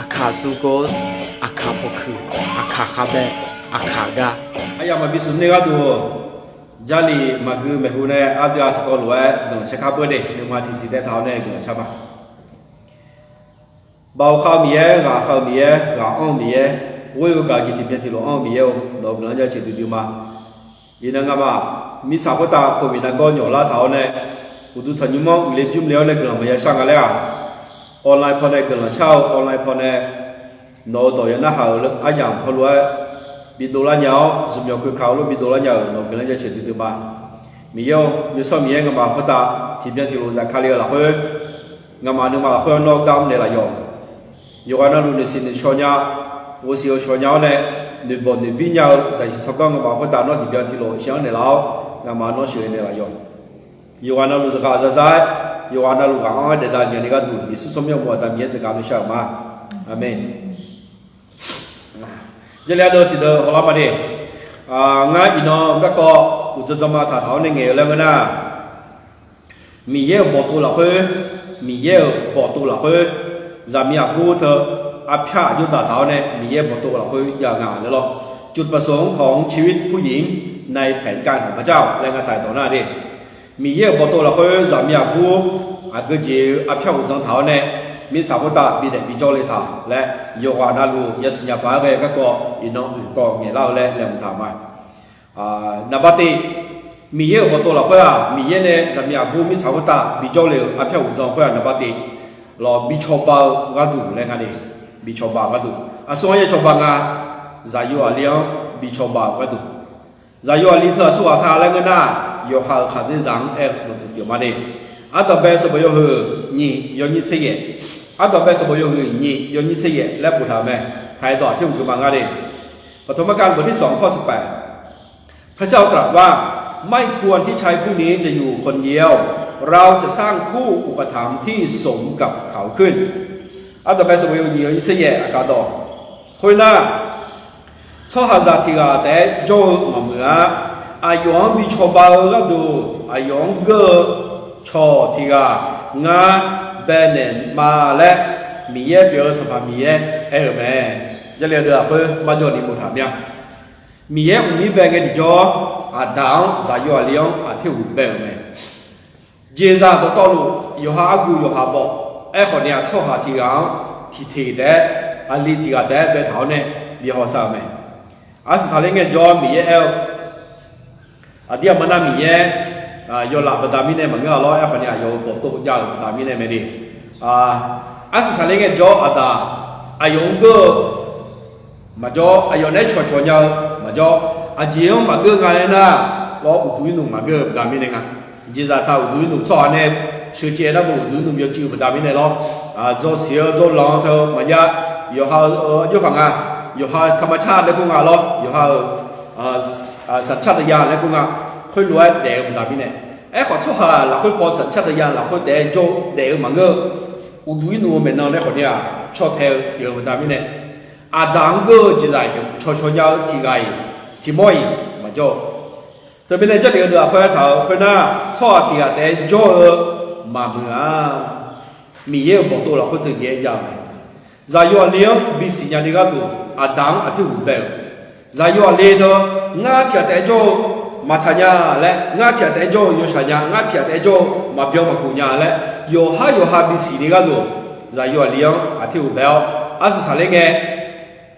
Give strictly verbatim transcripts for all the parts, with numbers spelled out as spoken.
Aqkaq sugor, aqkaq pawkuiq, aqkaq khavbae, aqkaq gar. Aryamq maqbi smq ni gharduq, Jarlif maqgui maeqhu nae ardui-a tiqkawv lof-aer guiqlanq shar kar beur de. Nuima tiqsiq taev taq-awr nae guiqlanq shar ma. Baoq khav-eu Miqyaer, ghaq khav-eu Miqyaer, ghaq anr-eu Miqyaer, ghoer-eu gaq jeq tiqbyan tiqlof anr-eu Miqyaer-or, nawq-euq guiqlanq jaceuq duidui ma. Iqnan ngamaf mirtsaq khoertav pawqmiq nargawr nyawq lar taq-awr nae, uqduq tanqnymr-anr uiqle bymrle-awr nae guiqlanq maqya shar nga laer-aq, online pawnae guiqlanq shar-eu, online pawnae nawq-euq dawq ya narhaq-euq aryamq heulof-aer bidov lar nya-awr, zmqmyawq khoerkaq-eu lof bidov lar nya-euq nawq-euq guiqlanq jaceuq duidui ma. Miqyaer-or, yawsanr Miqyaer, ngamaf khoertav tiqbyan tiqlof zafkale-eu lafkhoer, ngamaf nuima lafkhoer nawr gar mrnaeq laf yawq. Yawqghaq navluf noeqsiq noeqshaw nya, ghovsiq ghovshaw nya-awr nae, noeqbawq noeqbir nya-eu zaqsiq tsawrganr ngamaf khoertav nawr tiqbyan tiqlof sheuq-anr naeqlaf-awr, ngamaf nawr sheuqghae naeqlaf yawq. Yawqghaq navluf zaqghaq zarzar-aer, yawqghaq navluf ghaq anr-aer daef davlef nya ni gharduq, Yeqsur tsawrmyanr uqmov Aqda Miqyaer tsaevgaq mr shar-euq ma. Aqmeq. Jarlif ardeuv tiqdeuv hawlar ma de. Ngar iqnan garkawv uqdzan dzanma taq taq-awr nae ngaeq-eu laer ngeur nar, Miqyaer-euq bawqtov lafkhoer, Miqyaer-euq bawqtov lafkhoer, zaqmiq aqbur teu arpyar aqjox daq taq-awr nae Miqyaer-euq bawqtov lafkhoer jav nga laer lawr. จุดประสงค์ของชีวิตผู้หญิง ในแผนการของพระเจ้า laer ngar taq-euq dawq nar de. Miqyaer-euq bawqtov lafkhoer zaqmiq aqbur aqgeu jeq-eu arpyar uqdzan taq-awr nae, mirtsaq khoertav bidaef bijawr le taq laer, yawqghaq navluf yasiq nyapaq-aer ghae garkawv iqnan uqkawv ngaeqlar-eu laer laeqhmq taq ma. Naqba tiv, Miqyaer-euq bawqtov lafkhoer-aq, Miqyaer nae zaqmiq aqbur mirtsaq khoertav bijawr le-euq arpyar uqdzan khoer-aq, naqba tiv, lawq, bi cawba-eu gharduq laer nga de. Bi cawba-eu gharduq, aqsur-anr ya cawba nga. Zaqyo aqli-anr bi cawba-eu gharduq, zaqyo aqli teu aqsur ghaq ta laer ngeur nar, yawqha-euq khaqdzerzaq-anr aer-eu dawqtsuif pyeuf ma de. Ardanqbae sanqbof yawhuiq nyiq yawnyir tser yaef, ardanqbae sanqbof yawhuiq nyiq yawnyir tser yaef laer boftaq-euq mae. Taq-aer dawq aqtir hmq gui ma ngar de. ปฐมกาลบทที่สองข้อสิบแปด พระเจ้าตรัสว่า ไม่ควรที่ชายผู้นี้จะอยู่คนเดียว เราจะสร้างคู่อุปถัมภ์ที่สมกับเขาขึ้น Ardanqbae sanqbof yawhuiq nyiq yawnyir tser yaef aqkaq dawq, khoernar, tsawrhaqzaq tiq ghaq taef-aer jawr-eu maqmuiq-a. Aqyawf-anr bi cawba-eu gharduq aqyawf-anr geur-eu cawq tiq ghaq ngar baenaeq ma laer, Miqyaer pyeuf-eu Sanqpaq Miqyaer aer-euq mae. Jarlif ardeuv lafkhoer marjawv ni boftaq mir-a. Miqyaer uqmir bae ngae tiqjawr, Aqdaq-anr zaqyo aqli-anr aqtir huiq bae-euq mae. Jeqzaq dawqtawvluf yawqha argu yawqha bawf. Aerkhawf ni-aq, tsawrhaq tiq ghaq-anr tiqteq taef-aer, aqli tiq ghaq taef-aer baetaq-awr nae bi hawsav-euq mae. Arsiq saqler ngaejawr, Miqyaer aer-eu, aqdir aqma nar Miqyaer yawlaf baqda mirnae maqngeur-a lawr. Aerkhawf ni-aq, yawf-euq bawqtov jav-euq baqda mirnae mae de. Arsiq saqler ngaejawr, Aqdaq, aqyawf-anr geur-eu maqjawr, aqyawf naeq-aer cawqcawq nya-eu maqjawr, aqjeq-anr maqgeur nga laer nar, lawr, uqduq irnmq maqgeur-eu baqda mirnae nga. Jeqzaq taq uqduq irnmq tsawrhaq nae sheuqcaev nar, uqduq irnmq yawcuiv-eu baqda mirnae lawr. Dzawsiq-eu dzawrlanq-eu teu maqjav, yawqha-euq aqjox paq nga, yawqha-euq taqmaqcar laer kur nga lawr, yawqha-euq sanqcar taqya laer kur nga, khoerlof-aer daef-eu baqda mirnae. Aerkhawf, tsawrhaq lafkhoer paw sanqcar taqya lafkhoer taef-aer jawr-eu daef-eu maqngeur-eu, uqduq irnmq-eu maeqnan laer khawf ni-aq, caw tae-eu pyeuf-eu baqda mirnae, Aqdaq-anr geur-eu jeqzaq cawqcawq nya-eu tiq ghaq-iq tiq mawr-iq maqjawr-eu. Teumirnae, Jarlif ardeuv lafkhoer aertaq-euq khoernar, tsawrhaq tiq ghaq taef-aer jawr-eu maqmuiq-a. Miqyaer-euq bawqtov lafkhoer teu Miqyaer jav-eu mae. Zaqyo aqli-anr bisiq nya ni gharduq, Aqdaq-anr aqtir huiq bae-euq. Zaqyo aqli teu, ngar tiq ghaq taef-aer jawr-eu maqtsaq nya laer, ngar tiq ghaq taef-aer jawr-eu yawshaq nya, ngar tiq ghaq taef-aer jawr-eu maqbyan maqkuf nya laer, yawqhar yawqha bisiq ni gharduq, zaqyo aqli-anr aqtir huiq bae-awr, arsiq saqler ngae,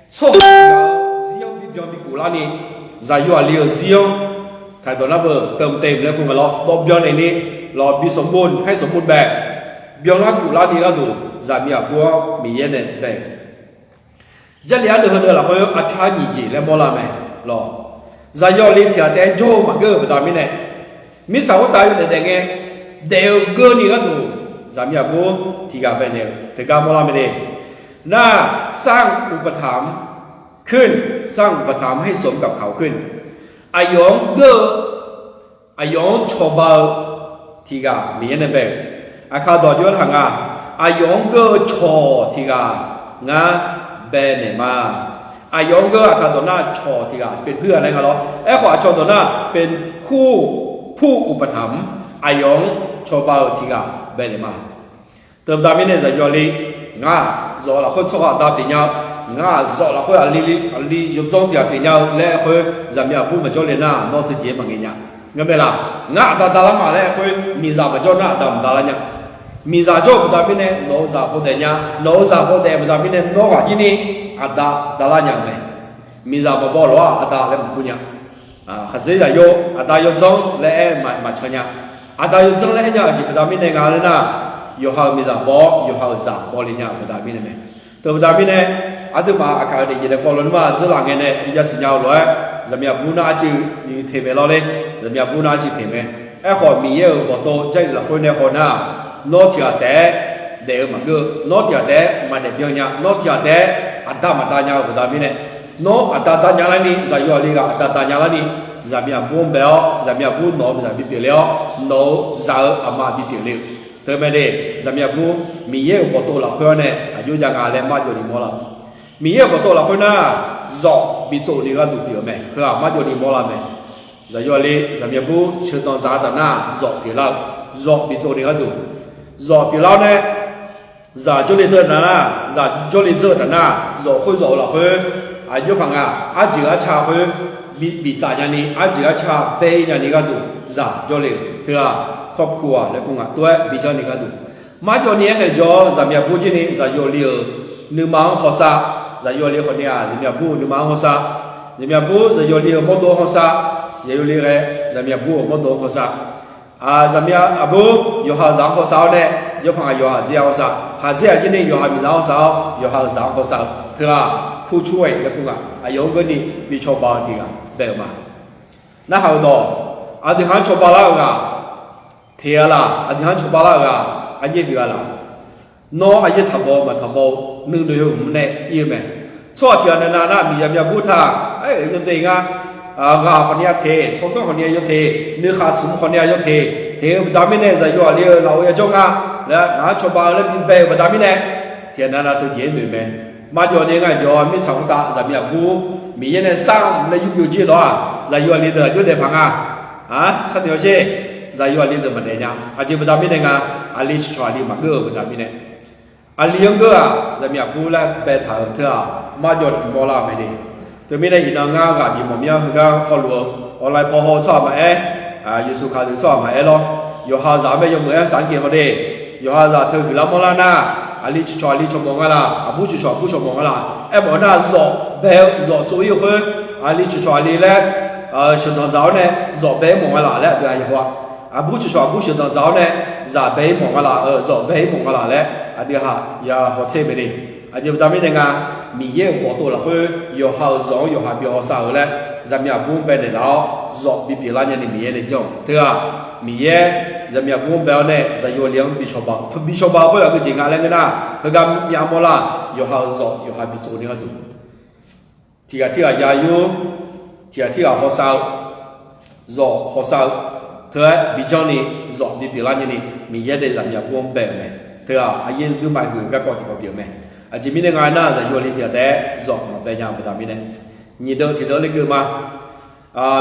tsawrhaq tiq ghaq-euq zir-anr bibyan bikuf larni, zaqyo aqli-euq zir-anr taqdawq nar beu teumq teumq laer kur nga lawr, bawvbyan naeqni, lawq, bi sanqbof haer sanqbof bae, byanlar kuf larni gharduq, zaqmiq aqbur-anr Miqyaer nae bae-euq. Jarlif ardeuv heudeuv lafkhoer arpyar nyiq jeq laer mawrlar mae. Lawq, zaqyo aqli tiq ghaq taef-aer jawr-eu maqgeur-euq baqda mirnae, mirtsaq khoertav yawdaef daef ngae, daef-eu geur ni gharduq, zaqmiq aqbur tiq ghaq baenaeq-eu teugar mawrlar mae de. Nar, สร้างอุปถัมภ์ขึ้น สร้างอุปถัมภ์ให้สมกับเขาขึ้น aqyawf-anr geur-eu, aqyawf-anr cawba-eu tiq ghaq Miqyaer nae bae-euq. Aqkaq dawq jov-aer taq nga, aqyawf-anr geur-eu cawq tiq ghaq ngar baenaeq ma. Aqyawf-anr geur-eu aqkaq dawq nar cawq tiq ghaq เป็นเพื่อน laer nga lawr. Aerkhawf, aqcawq dawq nar เป็นผู้อุปถัมภ์ aqyawf-anr cawba-eu tiq ghaq baenaeq ma. Teubaqda mirnae zaqyo aqli Ngar-aq zawf lafkhoer tsawrhaq aqda pyeufnya-eu, ngar-aq zawf lafkhoer aqli, aqli yawdzanr tiq ghaq pyeufnya-eu laer aerkhoer, zaqmiq aqbur maqjawr le nar nawr teujeq-aer maqngaeq nya. Ngar mae laf, ngar aqda dalar ma laer aerkhoer, miqzaq maqjawr nar aqda maqdalar nya. Miqzaq jawr-eu baqda mirnae nawq-eu zaq hawdaef nya, nawq-eu zaq hawdaef baqda mirnae nawr ghaq jir ni aqda dalar nya-euq mae. Miqzaq maqbaw lof-aer aqda laer maqkur nya. Khaqdzerzaq yawr aqda yawdzanr laer aer maqcan nya. Aqda yawdzanr laer aer nya-eu jeq baqda mirnae nga laer nar, yawqha-euq miqzaq baw-awr yawqha-euq zaq baw le nya-eu baqda mirnae mae. Teubaqda mirnae, aqduimaf aqkaq-euq daefjeq daefkawv lof nmr-aq dzeurlaf ngae nae yasiq nya-eu lof-aer, zaqmiq aqbur nar arcuiv teq mae lawr ler. Zaqmiq aqbur nar arcuiv teq mae. Aerkhawf Miqyaer-euq bawqtov Jarlif lafkhoer nae haw nar, nawr tiq ghaq taef-aer daef-eu maqngeur-eu, nawr tiq ghaq taef-aer maqdaef byan nya, nawr tiq ghaq taef-aer aqda maqda nya-eu baqda mirnae, nawr aqda da nya larni, zaqyo aqli ghaq aqda da nya larni, zaqmiq aqbur-anr bae-awr, zaqmiq aqbur nawq-euq miqzaq bipyeuf le-awr, nawq-euq zaq-eu aqma bipyeuf le-eu. Teumae de, zaqmiq aqbur, Miqyaer-euq bawqtov lafkhoer-anr nae aqjox jav nga laer marjawv ni mawrlar. Miqyaer-euq bawqtov lafkhoer nar, zawf bitsov ni gharduq pyeuf-eu mae. Heu-aq marjawv ni mawrlar mae. Zaqyo aqli zaqmiq aqbur sheuqdanq dzaq-eu taf nar zawf pyeuflar-eu, zawf bitsov ni gharduq, zawf pyeuflar-awr nae, zaq jawrle dzeur-eu taf nar, zaq jawrle dzeur-eu taf nar, zawf khoer zawf-eu lafkhoer, aqjox paq nga, arjeuq arca khoer biftsaf nyani, arjeuq arca bae-ir nyani gharduq zaq jawrle-euq teu-aq, ครอบครัว-aq laer kur nga tov-aer bijanr ni gharduq, marjawv ni-aer ngaeqjawr-awr zaqmiq aqbur jir ni zaqyo aqli-euq nuima-anr hawsav, zaqyo aqli khawfni-aq zaqmiq aqbur-euq nuima-anr hawsav, zaqmiq aqbur zaqyo aqli-euq mawrdo-anr hawsav, zaqyo aqli ghae zaqmiq aqbur-euq mawrdo-anr hawsav. Zaqmiq aqbur yawqha-euq zaq-anr hawsav-awr nae, yawpaq ngaq yawqha aqdzer-anr hawsav, haqdzer-aq jir ni yawqha miqzaq-anr hawsav-awr yawqha-euq zaq-anr hawsav-eu teu-aq, ผู้ช่วย laer kur nga. Aqyawf-anr geurni bi cawba-eu tiq ghaq bae-euq ma. Narhaq-eu dawq, aqdui ha-anr cawba lar-euq ghaq teq-a laq, aqdui ha-anr cawba lar-euq ghaq aryaer huiq-a laq. Nawr aryaer taqbaw maqtaqbaw-eu nuinoeq heu hmq nae ir-eu mae. Tsawrhaq tiq ghaq nae nav nar miqzaq miqzaq bur taq, aer-eu yawdaef nga, ghaq khawfni-a teq, tsawrganr khawfni-a yawteq, nuikhaq smq khawfni-a yawteq, teq-eu baqda mirnae zaqyo aqli-eu lafov yajawr nga laer ngaq-anr cawba-eu laer bibae-euq baqda mirnae, tiq ghaq nae nav teujeq-aer noeq mae. Marjawv ni-aer ngaeqjawr-awr mirtsaq khoertav zaqmiq aqbur Miqyaer nae sar-eu laer yurbyov jir lawr-aq, zaqyo aqli deuq aqjox daef paq nga. Sharnoeq-awr sher, zaqyo aqli deuq maqdaef nya. Aqjeq baqda mirnae nga, aqli cawqcawq aqli maqgeur-eu baqda mirnae, aqli-anr geur-aq zaqmiq aqbur laer baetaq-euq teu-aq, marjawv ni mawrlar-eu mae de. Teumirnae iqnan ngar ghaq bif mawf mir-anr heugar hawluf-eu online paw haw-eu tsawrhaq maqaer, yawshuif kaq deuq tsawrhaq maqaer lawr. Yawqha zaq-anr bae yawmuiq-aer sar-anr geuf haw de. Yawqha zaq teu huiqlar mawrlar nar, aqli cawqcawq aqli cawqmawf nga laq, aqbur cawqcawq aqbur cawqmawf nga laq. Aermawf nar zawf bae-eu zawf tsov-ir-eu khoer, aqli cawqcawq aqli laer sheuqdanq dzaq-awr nae zawf bae-ir mawf nga laq laer aqdui ha yahaw-a. Aqbur cawqcawq aqbur sheuqdanq dzaq-awr nae zaq bae-ir mawf nga laq, zawf bae-ir mawf nga laq laer aqdui ha yahaw tser mae de. Aqjeq baqda mirnae nga, Miqyaer-euq bawqtov lafkhoer yawqha-euq zawq-anr yawqha bi hawsav-euq laer zaqmiq aqbur-anr baenaeq laf-awr zawf bipyeuf lar nyani Miqyaer nae janr-euq teu-aq, Miqyaer zaqmiq aqbur-anr bae-awr nae zaqyo aqli-anr bi cawba, bi cawba-eu khoer aqgeujeq nga laer ngeur nar, heugar myav mawrlar, yawqha-euq zawq yawqha bi tsov ni gharduq, tiq ghaq tirghaq ya yur, tiq ghaq tirghaq hawsav-eu, zawq hawsav-eu, teu-aer bi janr ni, zawq bipyeuf lar nyani Miqyaer nae zaqmiq aqbur-anr bae-euq mae. Teu-aq aryaer duimaf huiq-eu garkawv tiqkawv pyeuf mae. Aqjeq mirnae nga aernar, zaqyo aqli tiq ghaq taef-aer zawq maqbae nya-eu baqda mirnae, nyiq deuv tiq deuv ler keuv ma.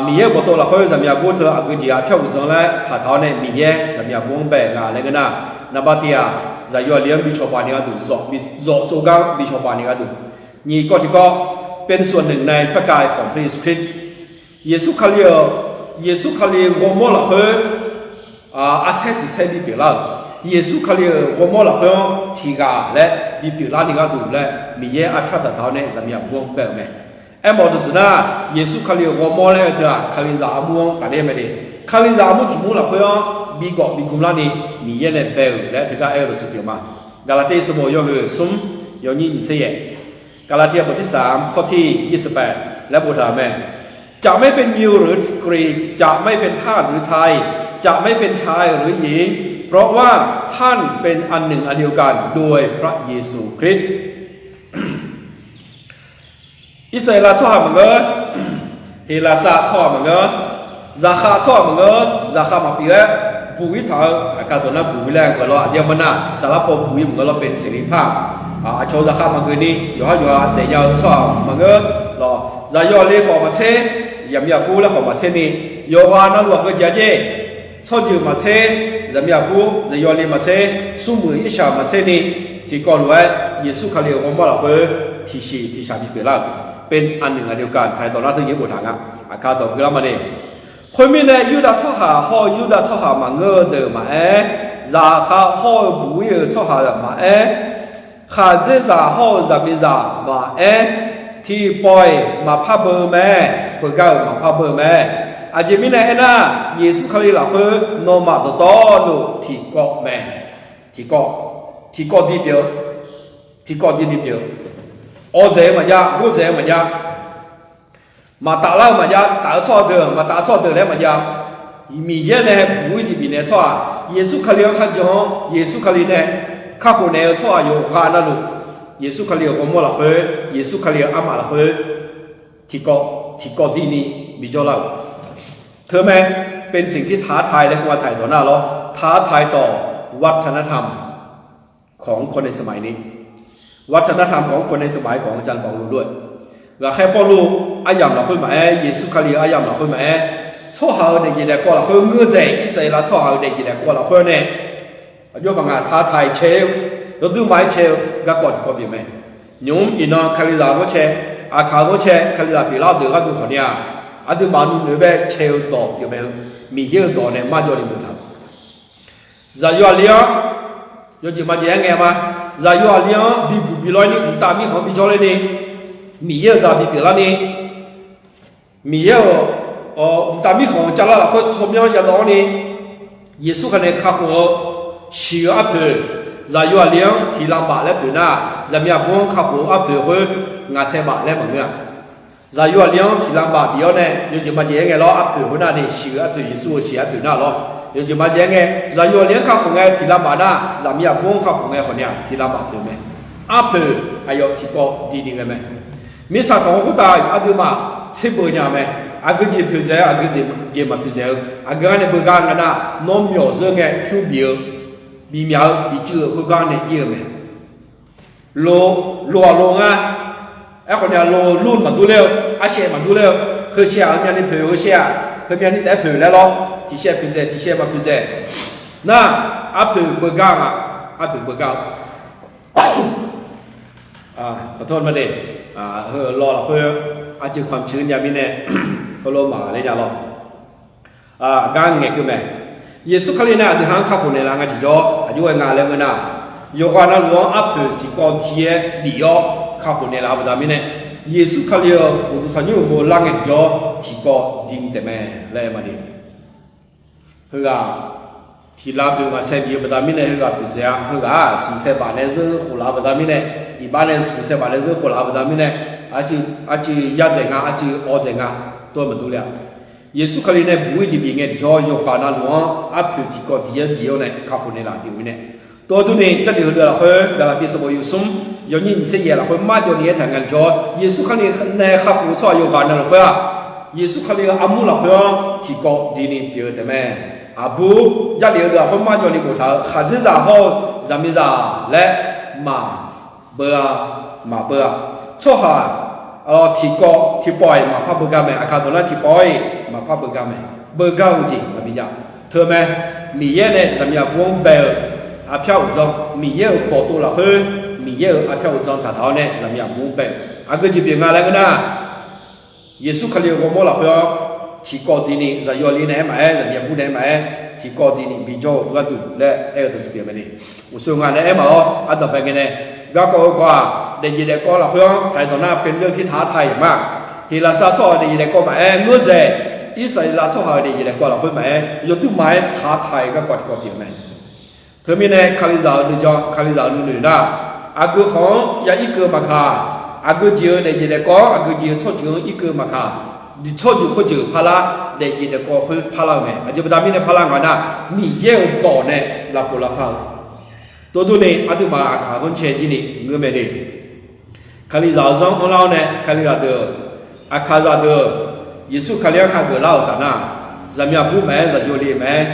Miqyaer-euq bawqtov lafkhoer zaqmiq aqbur teu aqgeujeq-aq pyawr uqdzan laer taqtaq-awr nae Miqyaer zaqmiq aqbur-anr bae nga laer ngeur nar, naqba tiq ghaq zaqyo aqli-anr bi cawba ni gharduq, zawq tsovgar bi cawba ni gharduq, nyiq kawv tiqkawv, เป็นส่วนหนึ่งในพระกายของพระเยซูคริสต์ Yeqsur Kali-euq, Yeqsur Kali ghawrmawr lafkhoer arsaer tiq saer bipyeuf lar-euq, Yeqsur Kali-euq ghawrmawr lafkhoer-anr tiq ghaq laer bipyeuf larni gharduq laer Miqyaer arpyar daqtaq-awr nae zaqmiq aqbur-anr bae-euq mae. Aermawf-eu dawqtsuif nar, Yeqsur Kali-euq ghawrmawr laer-eu teu-aq Kalizaq armur-anr tafler mae de. Kalizaq armur tiq mur lafkhoer-anr bigawf bigm larni Miqyaer nae bae-euq laer teugar aer-eu dawqtsuif pyeuf ma. Gaqlaqtiv sanqbof yawhuiq smr yawnyir nyiq tser yaef, Gaqlaqtiv sanqbof tirsanr kawv tir yir sanqbae laer boftaq-euq mae. จะไม่เป็นยิวหรือกรีก จะไม่เป็นทาสหรือไทย จะไม่เป็นชายหรือหญิง เพราะว่าท่านเป็นอันหนึ่งอันเดียวกันโดยพระเยซูคริสต์ Irsaqleqlav tsawrhaq maqngeur, Heqlaqsar tsawrhaq maqngeur, zaqkhav tsawrhaq maqngeur, zaqkhav maqpyeuf-aer buq-ir taq-eu, aqkar dawq nar buq-ir laer ghae lawr, aqdir-a mar nar saflar paw buq-ir maqngeur lawr, เป็นเสรีภาพ. Aqcawq zaqkhav maqgeuf ni yawqhar yawqha daefnya-eu tsawrhaq maqngeur lawr, zaqyo aqli khawf maqtser, zaqmiq aqbur laer khawf maqtser ni, yawqghaq navluf aqgeujeq-a jer, tsawrjeuq maqtser, zaqmiq aqbur zaqyo aqli maqtser, smrmuiq irshaq maqtser ni, tiqkawv lof-aer Yeqsur Kali-euq ghawrmawr lafkhoer tiqsiq tiqshaq bipyeuf lar-euq, เป็นอันหนึ่งอันเดียวกัน taq-iq dawq nar teu jeq boftaq nga. Aqkar dawq gui lar ma de. Khoermirnae, Yurdav tsawrhaq hawr-eu Yurdav tsawrhaq maqngeur-eu deuq maqaer, zaqkhav hawr-eu buq-ir-euq tsawrhaq maqaer, khaqdzerzaq hawr-eu zaqmiqzaq maqaer, tiqpawf-iq maqpar beu-eu mae. Beugar-euq maqpar beu-eu mae. Aqjeq mirnae aernar, Yeqsur Kali lafkhoer nawmaf dawqtawvluf tiqkawv mae. Tiqkawv, tiqkawv di pyeuf-eu, tiqkawv di ni pyeuf-eu, awv dzaeq-eu maqjav, gor dzaeq-eu maqjav, maqtaf lar-eu maqjav, taf-eu tsawrhaq deuq, maqtaf-eu tsawrhaq deuq laer maqjav. Miqyaer nae buq-ir jeq bifnaeq-eu tsawrhaq, Yeqsur Kali-anr kharjan-awr, Yeqsur Kali nae kakhof naeq-eu tsawrhaq yawqghaq navluf, Yeqsur Kali-euq ghawrmawr lafkhoer, Yeqsur Kali-euq armaf lafkhoer, tiqkawv, tiqkawv dini bijawr lar-euq. Teumae, เป็นสิ่งที่ท้าทาย laer khoergar taq-iq dawq nar lawr, ท้าทายต่อวัฒนธรรมของคนในสมัยนี้ วัฒนธรรมของคนในสมัยของอาจารย์เปาโลด้วย Ghaqkhaer Pawrluv aryamq lafkhoer maqaer, Yeqsur Kali-euq aryamq lafkhoer maqaer, tsawrhaq-euq daefjeq daefkawv lafkhoer ngeur dzaeq, Irsaqleqlav tsawrhaq-euq daefjeq daefkawv lafkhoer nae aqjox baq ngaq taq taq-iq cae-eu, yawduir maqaer cae-eu garkawv tiqkawv pyeuf mae. Nymq-mr iqnan Kalizaq ghanrcae, Aqkaq-eu ghanrcae, Kalizaq pyeuflar-eu deuq gharduq khawf ni-aq, aqduimaf nuinoeq bae cae-eu dawq pyeuf mae-eu, Miqyaer-euq dawq nae marjawv ni boftaq-euq. Zaqyo aqli-anr yawjeq maqjeq-aer ngae ma. Zaqyo aqli-anr bibuq bilawr-ir ni mqtav mirkhanq bijawr ler ni, Miqyaer-euq zaq bipyeuf lar ni, Miqyaer-euq mqtav mirkhanq-eu cavlar lafkhoer tsawrmyanr yadawv-awr ni, Yeqsur Kali nae kakhof-eu shiq-eu arpoeq, zaqyo aqli-anr tiq lavbaf laer poeq nar, zaqmiq aqbur-anr kakhof-eu arpoeq khoer ngaq saev baf laer maqngeur-a. Zaqyo aqli-anr tiq lavbaf bif-awr nae yawjeq maqjeq-aer ngae lawr, arpoeq khoernar ni shiq-eu arpoeq, Yeqsur-euq shiq arpoeq nar lawr, yawjeq maqjeq-aer ngae, zaqyo aqli-anr kakhof ngae tiq lavbaf nar, zaqmiq aqbur-anr kakhof ngae khawfni-aq tiq lavbaf pyeuf mae. Arpoeq aqyawf tiqkawv dini ngae mae. Mirtsaq tawq-anr khoertav aqduimaf tserbeuv nya mae. Aqgeu jeq poeqdzaeq-eu, aqgeu jeq maqpoeqdzaeq-eu, aqgeu gar nae beugar nga nar, nawr myawq zeur ngae pyur bif-eu, bif myaq-eu, bif cuiv-eu khoergar nae ir-eu mae. Lo, lo-aq lo ngar. Aerkhawf ni-aq lo lur maqdur ler-eu, arshaev maqdur ler-eu, heushaev-aq heumyav ni poeq, heushaev-aq heumyav ni taef-aer poeq laer lawr, tiqshaev poeqdzaeq, tiqshaev maqpoeqdzaeq nar, arpoeq beugar-eu nga, arpoeq beugar-eu. Heu law lafkhoer arcuiv kamq cuiv nya mirnae, heulof maqghaq ler nya lawr. Aqgar ngaeqkeuv mae. Yeqsur Kali nae aqdui ha-anr kakhof naeqlaf nga tiqjawr aqjox-aer nga laer ngeur nar, yawqghaq navluf-anr arpoeq tiqkawv tiq-aer bif-awr kakhof naeqlaf-eu baqda mirnae, Yeqsur Kali-euq uqduq tanqnymr uqmov lar ngae tiqjawr tiqkawv dini taef mae laer aer ma de. Heughaq tiq lav poeq ngaq saev bif-eu baqda mirnae heughaq poeqdzaeq-a. Heughaq-aq smq saev baf nae zeur khof laf-eu baqda mirnae, iqbax nae smq saev baf nae zeur khof laf-eu baqda mirnae, arcuiv yar dzaeq nga, arcuiv awv dzaeq nga, tov-aer maqdur le-a. Yeqsur Kali nae buq-ir jeq bif ngae tiqjawr yawqghaq navluf-anr arpoeq tiqkawv diq-aer bif-awr nae kakhof naeqlaf pyeuf-eu mirnae, tov durni Jarlif heudeuq lafkhoer Gaqlaqtiv sanqbof yawsmr yawnyir nyiq tser yaef lafkhoer marjawv ni aertaq ngae tiqjawr, Yeqsur Kali nae kakhof-eu tsawrhaq yawqghaq navluf khoer-aq, Yeqsur Kali-euq armur lafkhoer-anr tiqkawv dini pyeuf-eu taef mae. Aqbur, Jarlif heudeuq lafkhoer marjawv ni boftaq-euq khaqdzerzaq hawr-eu zaqmiqzaq laer maqbeu-a, maqbeu-a. Tsawrhaq tiqkawv tiqpawf-iq maqpar beugar mae. Aqkaq dawq nar tiqpawf-iq maqpar beugar mae. Beugar-eu jeq maqbi jav. Teumae, Miqyaer nae zaqmiq aqbur-anr bae-eu arpyar uqdzan, Miqyaer-euq bawqtov lafkhoer Miqyaer-euq arpyar uqdzan taqtaq-awr nae zaqmiq aqbur-anr bae-eu aqgeu jeq pyeuf nga laer ngeur nar, Yeqsur Kali-euq ghawrmawr lafkhoer-anr tiqkawv dini zaqyo aqli naeq-aer maqaer, zaqmiq aqbur naeq-aer maqaer, tiqkawv dini bijawr-eu gharduq laer aer-eu dawqtsuif pyeuf mae ni. Uqshoe nga nae aer maqawr, ardanqbae ngae nae garkawv-eu kawv-aq, daefjeq daefkawv lafkhoer-anr taq-iq dawq nar เป็นเรื่องที่ท้าทาย ma. Heqlaqsar tsawrhaq-euq daefjeq daefkawv maqaer, ngeur dzaeq, Irsaqleqlav tsawrhaq-euq daefjeq daefkawv lafkhoer maqaer, yawduir maqaer, taq taq-iq garkawv tiqkawv pyeuf mae. Teumirnae Kalizaq-euq nuijan, Kalizaq-euq nuinoeq nar, aqgeu khanq-anr ya irkeuv maqkaq, aqgeu jeq-eu daefjeq daefkawv-anr, aqgeu jeq-eu tsawrjeuq-anr irkeuv maqkaq, tsawrjeuq khoerjeuq parlar, daefjeq daefkawv khoer parlar-eu mae. Aqjeq baqda mirnae parlar nga nar, Miqyaer-euq dawq nae lavpov lavpar-eu. Tov durni aqduimaf aqkaq ghanrcae jir ni ngeur mae de. Kalizaq-euq zanr anrlar-awr nae Kalizaq deuq, aqkaqzaq deuq, Yeqsur Kali-anr hageuf lar-euq taf nar, zaqmiq aqbur maqaer, zaqyo li maqaer,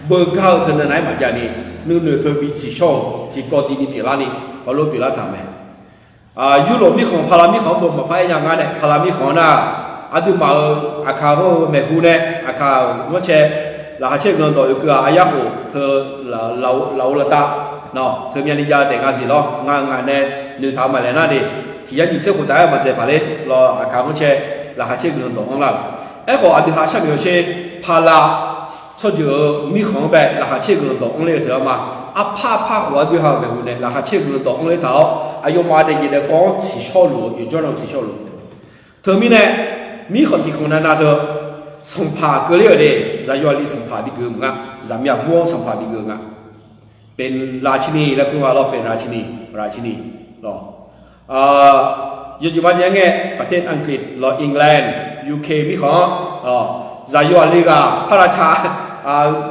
beugar-eu teunav nav-aer maqjav ni, nuinoeq teu bi tsiqshawr-euq tiqkawv dini pyeuflar ni, hawlof pyeuflar taq mae. Yurlof mirkhanq, Pala mirkhanq-anr beu maqpar aer nya ngar nae, Pala mirkhanq-anr nar, aqduimaf-euq aqkaq ghanr-eu maeqhu nae, aqkaq-euq ghanrcae, laqkhaq caer guiqlanq dawq oekeuv-aq, aqyar khof teu lafov laftav Nawr, teumyav ni jav-eu taef nga siq lawr. Ngar-eu ngaq nae noeqtaq-eu maqlaeq nar de, tiq yar nyiq tser khoftaf-aer maqdzaeq paq ler lawr. Aqkaq-anr cae, laqkhaq caer guiqlanq dawq anr lar-euq. Aerkhawf, aqdui ha sharnoeq-awr sher, pala tsawrjeuq-euq mirkhanq-anr bae laqkhaq caer guiqlanq dawq anr ler-eu teu-a ma. Arpar arpar khof aqdui ha-euq maeqhu nae laqkhaq caer guiqlanq dawq anr ler taq-awr, aqyawfmaf daefjeq daefkawv-anr tsiqshawr luf-eu yawqjawr nan tsiqshawr luf. Teumirnae, mirkhanq tiq khanq navnav teu, sanqpaq keuvler-euq de, zaqyo aqli sanqpaq bigeuf maqnga, zaqmiq aqbur-anr sanqpaq bigeuf nga. เป็นราชินี laer kur nga lawr, เป็นราชินี ราชินี lawr. Yawjeq marjae-aer ngae, ประเทศอังกฤษ lawr, England, U K mirkhanq-anr, zaqyo aqli ghaq parlaqca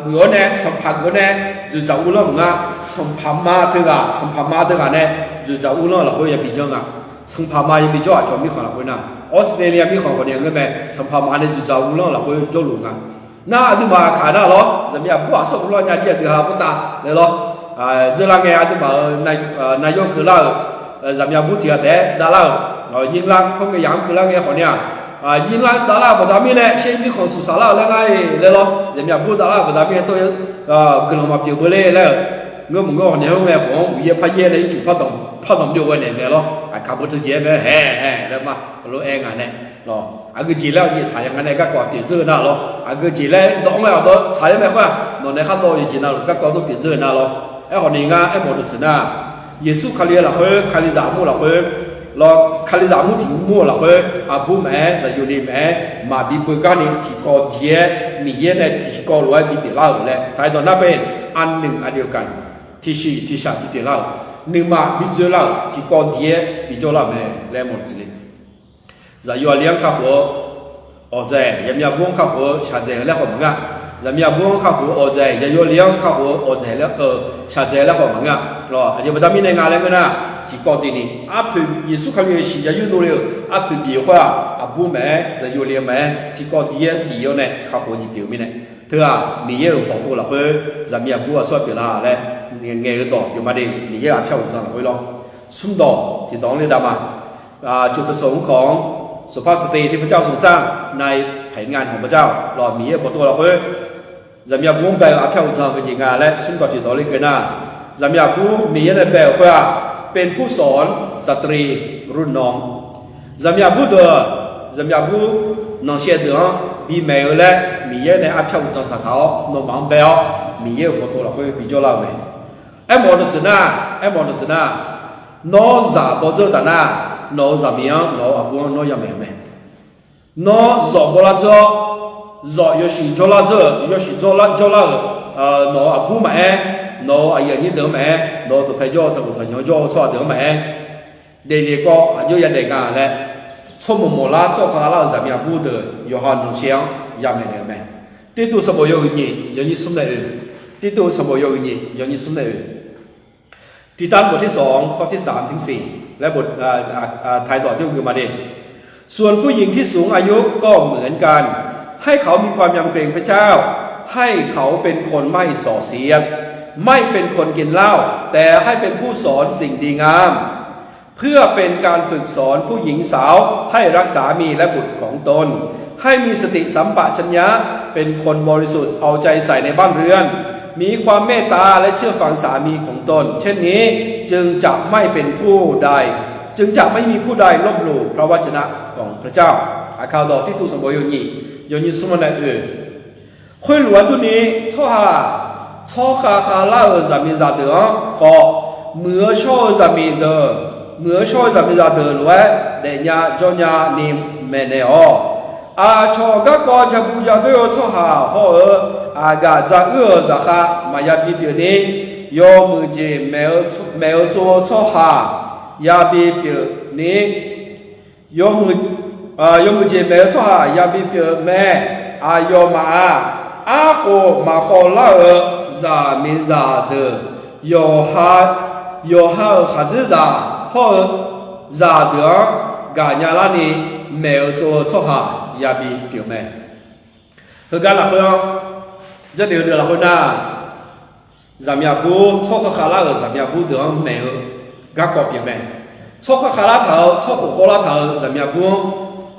geuf-awr nae, sanqpaq geuf-awr nae, dzoeqdzaq uvlanr maqnga. Sanqpaq ma teughaq, sanqpaq ma teughaq nae dzoeqdzaq uvlanr lafkhoer yabi janr nga. Sanqpaq ma yabi jawr-aq, cawq mirkhanq lafkhoer nar, Australia mirkhanq khawf ni ngeur mae, sanqpaq ma nae dzoeqdzaq uvlanr lafkhoer jawrluf nga. Nar aqduimaf kaq nar lawr, zaqmiq aqbur aqsur uvlanr nya jir aqdui ha khoertav laer lawr. Dzeurlar ngae aqduimaf-euq nayawr keuvlar-euq, zaqmiq aqbur tiq ghaq taef-aer davlar-euq, yirlar khoerngae yamq-anr keuvlar ngae khawf ni-aq, yirlar davlar-euq baqda mirnae sher mirkhanq suqsaq lar-euq laer ngar-iq laer lawr. Zaqmiq aqbur davlar-euq baqda mirnae tov guiqlanq maqpyeuf beu ler laer-euq, ngeur maqngeur khawf ni khoerngae khawf-anr uqyaer paryaer nae ircuf pardanq byov ghae naeq mae lawr. Aqkaq beu teu jeq-aer mae, haeq haeq laer ma, heulof-aer nga nae lawr. Aqgeu jeq laer-awq nyaeftsaq ya nga nae garkawv pyeuf dzeur-eu nar lawr. Aqgeu jeq laer dawq-anr mae aqdawr tsaq-aer mae khoer-aq, nawq nae khar dawq-eu jeq navluf garkawv dawr pyeuf dzeur-eu nar lawr. Aerkhawf ni ngar aermawf deuq siq nar, Yeqsur Kali lafkhoer, Kalizaq armur lafkhoer, lawr, Kalizaq armur tiq mur-eu lafkhoer, aqbur maqaer, zaqyo le maqaer, maqbi beugar ni tiqkawv diq-aer Miqyaer nae tiqkawv lof-aer bipyeuf lar-euq laer taq-aer dawq nar bae, aqnuiq aqdeuq gaq tiqshiq tiqshaq bipyeuf lar-euq, nuima bidzoerlar-euq tiqkawv diq-aer bijawr lar-euq mae laer mawf siqle. Zaqyo aqli-anr kakhof-eu awqdzaeq, zaqmiq aqbur-anr kakhof-eu shaqdzaeq-eu laer khawf maqnga. Zaqmiq aqbur-anr kakhof-eu awqdzaeq, zaqyo aqli-anr kakhof-eu awqdzaeq laer, shaqdzaeq laer khawf maqnga. Lawr, aqjeq baqda mirnae nga laer ngeur nar, tiqkawv diq ni arpoeq Yeqsur Kali-euq shiq ya yurdov le-euq arpoeq bif-eu khoer-aq, aqbur maqaer, zaqyo aqli maqaer, tiqkawv diq-aer bif-awr nae kakhof diq pyeuf-eu mirnae, teu-aq Miqyaer-euq bawqtov lafkhoer zaqmiq aqbur aqsur-aq pyeuflar laer ngaeq-eu dawq pyeuf ma de. Miqyaer-euq aqpyar uqdzan lafkhoer lawr, smrdawq tiqdawq-anr ler dav ma. จุดประสงค์ของสุภาพสตรีที่พระเจ้าทรงสร้างในแผนงานของพระเจ้า lawr, Miqyaer-euq bawqtov lafkhoer zaqmiq aqbur-anr bae-eu aqpyar uqdzan-eu jeq nga laer smrdawq tiqdawq ler keuv nar, zaqmiq aqbur Miqyaer nae bae-euq khoer-aq, เป็นผู้สอนสตรีรุ่นน้อง zaqmiq aqbur deuq, zaqmiq aqbur nanqshaev deuq-anr bimaeq-eu laer Miqyaer nae aqpyar uqdzan taqtaq-awr nawmaf-anr bae-awr, Miqyaer-euq bawqtov lafkhoer bijawr lar-eu mae. Aermawf-eu deuq siq nar, aermawf-eu deuq siq nar, nawr zaq bawdzeur taf nar, nawq-euq zaqmiq-anr, nawq-euq aqbur-anr nawr yamaeq-eu mae. Nawr zawf bawlar dzeur-awr, zawf yawshuif jawrlar dzeur-euq, yawshuif jawrlar, jawrlar-euq, nawq-euq aqbur maqaer, nawq-euq aqyuif aqnyir deuq-anr maqaer, nawq-euq dawqpae jawr-eu taqguq taqnyanq jawr-eu tsawrhaq deuq-anr maqaer, daefle kawv aqjox yadaef nga laer, tsawrmawq mawqlar tsawrkhav lar-eu zaqmiq aqbur deuq yawqha-euq nanqshaev-anr yamaeq naeq-eu mae. ติตุ sanqbof yawhuiq nyiq yawnyir smr nae oe. ติตุ sanqbof yawhuiq nyiq yawnyir smr nae oe. ติตัน บทที่สอง ข้อที่สามถึงสี่ และบท อ่า อ่า อ่า ไทยต่อที่ผมดูมาดิ ส่วนผู้หญิงที่สูงอายุก็เหมือนกัน ให้เขามีความยำเกรงพระเจ้า ให้เขาเป็นคนไม่ส่อเสียด ไม่เป็นคนกินเหล้า แต่ให้เป็นผู้สอนสิ่งดีงาม เพื่อเป็นการฝึกสอนผู้หญิงสาวให้รักสามีและบุตรของตน ให้มีสติสัมปชัญญะ เป็นคนบริสุทธิ์ เอาใจใส่ในบ้านเรือน มีความเมตตาและเชื่อฟังสามีของตน เช่นนี้จึงจะไม่เป็นผู้ใด จึงจะไม่มีผู้ใดลบหลู่พระวจนะของพระเจ้า Aqkaq dawq ติตุ sanqbof yawhuiq nyiq yawnyir smr nae oe. Khoerlof-aer durni, tsawrhaq, tsawrkhav khavlar-euq zaqmiqzaq deuq-anr khawf, muiq-eu shawr-eu zaqmiq deuq, muiq-eu shawr-eu zaqmiqzaq deuq lof-aer daefnya jawrnya ni maeqnaeq-awq. Aqcawq garkawv jabu jadoer-eu tsawrhaq hawr-eu, aqgaf dzaruir-euq zaqkhav maqya bipyeuf ni, yawmuiq jeq maeq-eu tsov-eu tsawrhaq yabi pyeuf ni, yawmuiq jeq maeq-eu tsawrhaq yabi pyeuf mae. Aqyawfmaf-aq, arkhof maqkhawvlar-euq zaqmiqzaq deuq, yawqha, yawqha-euq khaqdzerzaq hawr-eu zaqdeuq-anr gaqnya larni maeq-eu tsov-eu tsawrhaq yabi pyeuf mae. Heugar lafkhoer-anr, jardeq heudeuq lafkhoer nar, zaqmiq aqbur, tsawrkhav khavlar-euq zaqmiq aqbur deuq-anr maeq-eu garkawv pyeuf mae. Tsawrkhav khavlar taq-eu, tsawrkhof khawvlar taq-eu zaqmiq aqbur-anr,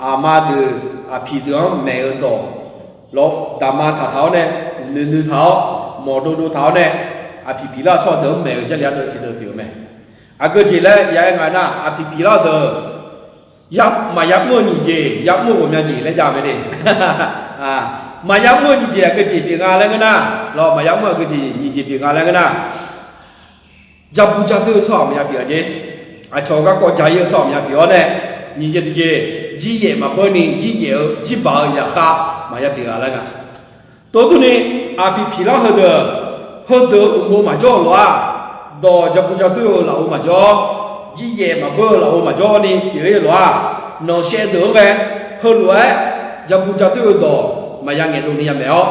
aqma deuq, aqpiq deuq-anr maeq-eu dawq lawr, daqma taqtaq-awr nae, noeqnoeq taq-awr, mawqdov dov taq-awr nae, Aqpiq piqlar-eu tsawrhaq deuq-anr maeq-eu Jarlif ardeuv tiqdeuv pyeuf-eu mae. Aqgeujeq laer ya aer nga nar, aqpiq piqlar-eu deuq maqya mr-eu nyiq jeq, ya mr-eu ghawqmya jeq laer jav mae de. Maqya mr-eu nyiq jeq aqgeujeq pyeuf nga laer ngeur nar, lawr, maqya mr-eu aqgeujeq nyiq jeq pyeuf nga laer ngeur nar, jabu jadoer-eu tsawrhaq maqya pyeuf-a jer. Aqcawq garkawv ja-ir-eu tsawrhaq maqya pyeuf-awr nae, nyiq jeq tiqjeq, jiryaef maqbeur ni jiryaef-eu jirbaq-eu zaqkhav maqya pyeuf-a laer nga. Tov durni, aqpiq piqlar heudeuq, heudeuq-eu uqmov maqjawr-eu lof-aq, dawq jabu jadoer-eu lafov maqjawr, jiryaef maqbeur-eu lafov maqjawr ni pyeuf-ir-eu lof-aq, nanqshaev deuq-anr ghae, heulof-aer jabu jadoer-eu dawq maqya ngaeqdov ni ya maeq-awr,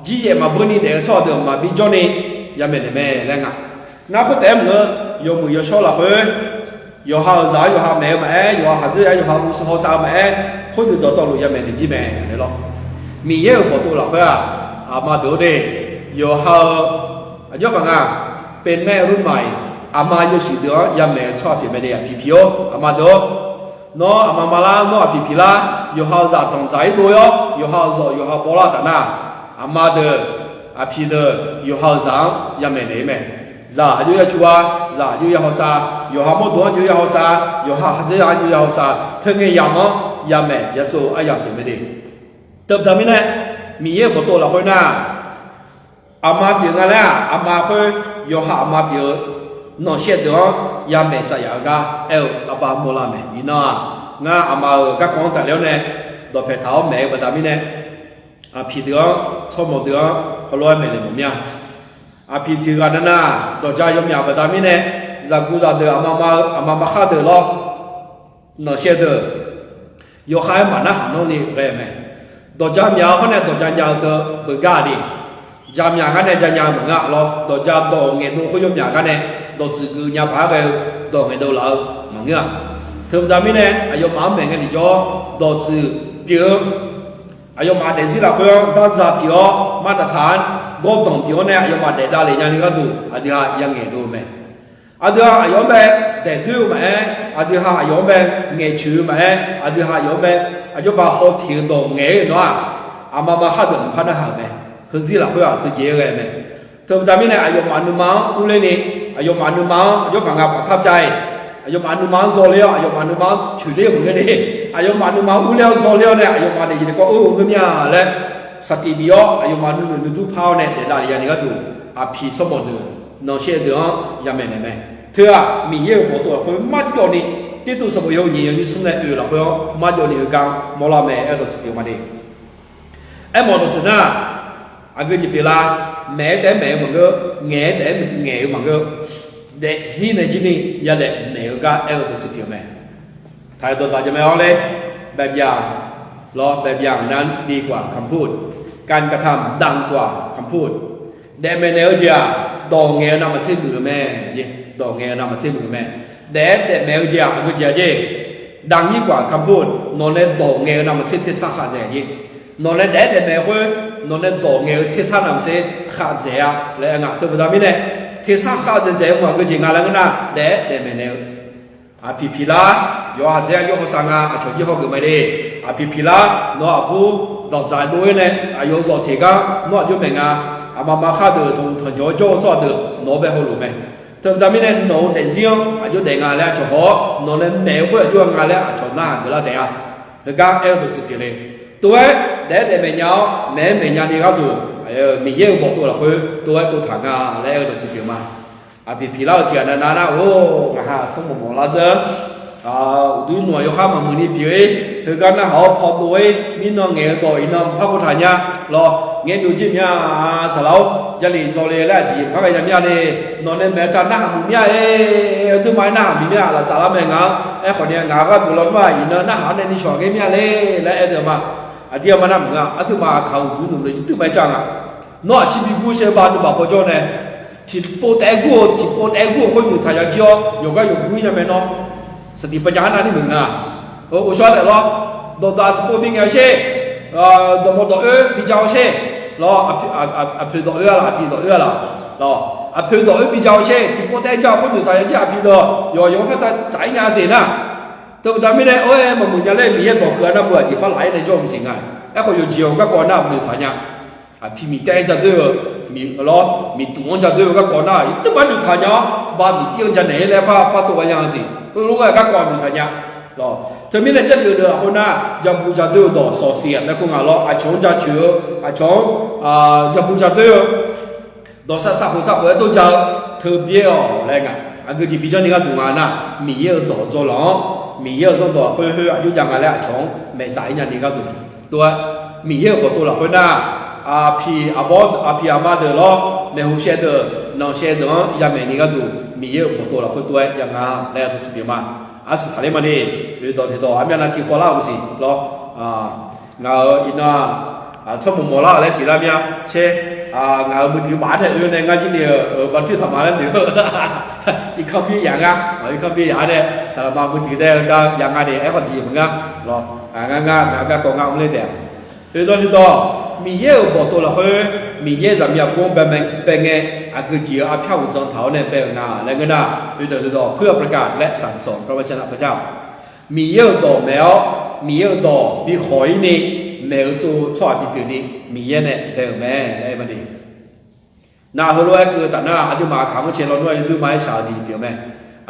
jiryaef maqbeur ni daef-eu tsawrhaq deuq maqbi jawr ni ya maeqnaeq mae laer nga. Nar khoertaef-aer maqngeur, yawmuiq yawshawr lafkhoer, yawqha-euq zaq-anr yawqha maeq-eu maqaer, yawqha khaqdzerzaq-anr yawqha uqshoe hawsav-eu maqaer, khoerdeuq dawqtawvluf ya maeq naeq jir mae laer lawr. Miqyaer-euq bawqtov lafkhoer-aq, aqma deuq-or de, yawqha-euq aqjox paq nga, เป็นแม่รุ่นใหม่, aqma yawshuif deuq-anr ya maeq-eu tsawrhaq pyeuf mae de, aqpiq piq-or, aqma deuq-or. Nawr aqma ma lar, nawr aqpiq piq lar, yawqha-euq zaq danqdzaq-ir dov-awr, yawqha-euq zawq yawqha bawlar taf nar, aqma deuq, aqpiq deuq yawqha-euq zaq-anr ya maeqnaeq-ir mae. Zaq aqjox ya cu-a, zaq aqjox ya hawsav, yawqha mawrdo-anr aqjox ya hawsav, yawqha khaqdzerzaq-anr aqjox ya hawsav, teu ngae yamq-anr ya maeq ya tsov-eu aryamq pyeuf mae de. Teubaqda mirnae, Miqyaer-euq bawqtov lafkhoer nar, aqma pyeuf nga laer-aq, aqma khoer, yawqha aqma pyeuf-eu nanqshaev deuq-anr ya maeq tsaf yaf-eu gar aer-eu arbar mawrlar mae. Iqnan-aq, ngar aqma-euq garkawv-anr tafler-awr nae dawqpaeq taq-awr maeq-eu baqda mirnae, aqpiq deuq-anr, tsawrmawq deuq-anr heulof-aer maeqnaeq mawf mir-a. Aqpiq tiq ghaq navnav dawqja yawmyaq baqda mirnae, zaqguq zaqdeuq aqma ma-eu aqma ma khar deuq lawr, nanqshaev deuq yawkhav-aer maqnarhaq nawr ni ghae-eu mae. Dawqja myaq-eu hawr nae dawqja nya-eu teu beugar-a de. Jaqmyaq gar nae janya-eu maqngeur-a lawr, dawqja dawq ngaeqdov khoer yawmyaq gar nae dawqtsuif geuf nya paq-aer ghae-eu dawq ngaeqdov laf-eu maqngeur-a. Teubaqda mirnae aqyawfmaf-anr maeq ngae tiqjawr dawqtsuif pyeuf-eu aqyawfmaf daefzir lafkhoer-anr dardzaq pyeuf-awr, martaq taq-anr gawrdanq pyeuf-awr nae aqyawfmaf daef davlef nyani gharduq aqdui ha ya ngaeqdov-eu mae. Aqdui ha aqyawf-anr bae daeqdoer-eu maqaer, aqdui ha aqyawf-anr bae ngaeqcoeq-eu maqaer, aqdui ha aqyawf-anr bae aqjox ba haw teq-eu dawq ngaeq-aer nawr-aq, aqma ma khar deuq maqpar narhaq-euq mae. Heuzir lafkhoer-aq teujeq-aer ghae-eu mae. Teubaqda mirnae aqyawfmaf nuima-anr urler ni, aqyawfmaf nuima-anr aqjox paq nga paf tar cav-iq, aqyawfmaf nuima-anr zawler-awr, aqyawfmaf nuima-anr coeqler-eu maqngeur ni, aqyawfmaf nuima urler-awr zawler-awr nae aqyawfmaf daefzir daefkawv-eu ngeur mir-a laer saqtiq bif-awr, aqyawfmaf nuinoeq nuidur par-awr nae daef davlef yani gharduq, aqpiq tsawrmawq deuq, nanqshaev deuq-anr ya maeqnaeq mae. Teu-aq, Miqyaer-euq bawqtov lafkhoer marjawv ni, Tirtuv sanqbof yawhuiq nyiq yawnyir smr nae oe-eu lafkhoer-anr marjawv ni heugar mawrlar mae aer-eu dawqtsuif pyeuf ma de. Aermawf dawqtsuif nar, aqgeu jeq pyeuflar, maeq-aer taef-aer maeq-eu maqngeur, ngaeq-aer taef-aer ngaeq-eu maqngeur, daefzir nae jir ni yadaef maeq-eu gar aer-eu dawqtsuif pyeuf mae. ไทย dawqdaq jamae-awr ler, แบบอย่าง lawr, แบบอย่างนั้นดีกว่าคำพูด การกระทำดังกว่าคำพูด Daefmaeq naeq-eu jeq-aq, dawq ngaeq-eu navmaqtser muiq-eu mae. Dawq ngaeq-eu navmaqtser muiq-eu mae. Daef-aer daefmaeq-eu jeq-aq, aqgeu jeq-a jer, ดังยิ่งกว่าคำพูด nawq nae dawq ngaeq-eu navmaqtser tersar khar dzaeq jer. Nawq nae daef-aer daefmaeq khoer, nawq nae dawq ngaeq-eu tersar navmaqtser khar dzaeq-a laer aer nga. Teubaqda mirnae, tersar khar dzaeq dzaeq-eu mq aqgeu jeq nga laer ngeur nar, daef-aer daefmaeq naeq-eu Aqpiq piqlar, yawqha khaqdzer aqjox hawsav nga, aqcawq jir hawgeuf mae de. Aqpiq piqlar, nawr aqbur danqdzaq dov-aer nae aqyawf-euq zawq teq gar nawr aqjox maeq nga. Aqma ma khar deuq tanqhmq tanqjawq-aer jawr-eu tsawrhaq deuq nawq-anr bae heulof mae. Teubaqda mirnae nawq-euq daefzir-anr aqjox daef nga laer aqcawq haw-awr, nawq nae maeq-eu khoer aqjox-a nga laer aqcawq narhaq geuflar taef-a. Heugar aer-eu dawqtsuif pyeuf le. Tov-aer daef-aer daefmaeq nya-awr, maeq-aer maeq nya ni gharduq, Miqyaer-euq bawqtov lafkhoer tov-aer tov taq nga laer aer-eu dawqtsuif pyeuf ma. Aqpiq piqlar-eu tiqghaq navnav nar-or, ngaqha tsawrmawq mawq lar dzeur. Uqduq nmq-aq yawkhar maqmuiq ni pyeuf-ir, heugar narhaq-awr paw dov-ir, mirnan ngaeq-eu dawq iqnan mqpar boftaq nya. Lawr, ngaeq byov jir mya, saqlaq-or, Jarlif dzawle laer aqjeq maqghae nya mir-a le. Nawq nae maeq-eu taq narhaq muiq mir-a le. Aqduimaf-aer narhaq muiq mir-a, laftsaf lar mae ngaq-anr. Aerkhawf ni ngaq-euq gharduq lawnmr-aq iqnan narhaq-anr nae ni shawq-aq ngae mir-a le laer aer deuq ma. Aqdir-a ma nar maqngeur-a. Aqduimaf kaq-eu uqduq nmq le jir duimaf-aer cav nga. Nawr aqcir bi gur shaer ba nuibaq paw jawr nae, tiqpov taef-aer gur-eu, tiqpov taef-aer gur-eu khoer noeqtaq ya jir-awr, yawqgar yawq gur-ir nya mae nawr. Saqtiq paw nya-anr nar ni meuq nga. Uqshawr taef lawr, dawqdaq tiqpov bi ngaeq-eu sher, dawqmawq dawq oer bi ja-eu sher, lawr, aqpoeq dawq oer-a laf, aqpiq dawq oer-a laf, lawr, aqpoeq dawq oer bi ja-eu sher, tiqpov taef-aer ja-eu khoer noeqtaq ya jir aqpiq dawq yawq yawq-anr par tsaq tsaq-ir nya-a siq nar. Teubaqda mirnae or-aer maqmuiq nya laer Miqyaer dawq keuv-a nar beu aqjeq par laf-aer nae jawr-eu maqsiq nga. Aerkhawf yawqjeq-awq garkawv nar noeqtaq nya. Aqpiq miqtaev-aer ja doer-eu Miq lawr, miqtuq-anr ja doer-eu garkawv nar, iqteurbaq noeqtaq nya-awr, bamiq tir-anr ja naeq-ir laer par par tov ghae nya-eu siq. Heulof-aer garkawv noeqtaq nya. Lawr, teumirnae Jarlif-eu deuq lafkhoer nar, jabu ja doer-eu dawq sawqsiq laer kur nga lawr, aqcawq-anr jaceuq-eu, aqcawq-anr jabu ja doer-eu dawq sar sar khof sar khof-aer dov ja-eu, teubyaer-awq laer nga. Aqgeu jeq bijanr ni gharduq nga nar, Miqyaer-euq dawq dzawlanq-anr, Miqyaer-euq zanrdawq khoer khoer aqjox jav nga laer aqcawq-anr maeqtsaf-ir nyani gharduq tov-aer, Miqyaer-euq bawqtov lafkhoer nar, aqpiq aqbawr aqpiq aqma deuq lawr, maeqhu shaev deuq nanqshaev deuq-anr yamaeq ni gharduq Miqyaer-euq bawqtov lafkhoer tov-aer jav nga laer aqdui tiqpyeuf ma. Arsiq saqler ma ni, oeqdawq tiqdawq armyanr nar tiqkhawv lar-euq siq lawr. Ngaq-euq iqnan tsawrmawq mawq lar-euq laer siqlar mya. Caer, ngaq-euq muiqdui baf-aer nae oe nae ngar jir ni-euq baqtir taqma laer noeq-eu irkanr byaer yaf ngar, irkanr byaer yaf-aer nae saqlaqma muiqdui dae-eu gar jav nga ni aerkhawf tiqjeq maqngar lawr. Ngar ngar ngaq-euq garkawv ngar mr ler taef-a. Oeqdawq tiqdawq, Miqyaer-euq bawqtov lafkhoer, Miqyaer zaqmiq aqbur-anr bae ngae, aqgeu jeq-eu arpyar uqdzan taq-awr nae bae-euq nga laer ngeur nar, oeqdawq tiqdawq เพื่อประกาศและสั่งสอนพระวจนะของพระเจ้า Miqyaer-euq dawq maeq-awr, Miqyaer-euq dawq bi khawq-ir ni maeq-eu tsov-eu tsawrhaq bipyeuf ni Miqyaer nae bae-euq mae laer aer ma ni. Nar heulof-aer keuv-eu taf nar, aqduimaf aqkaq-anr cae lawnmr-aer yawduir ma-aer shaq-eu jeq pyeuf-eu mae.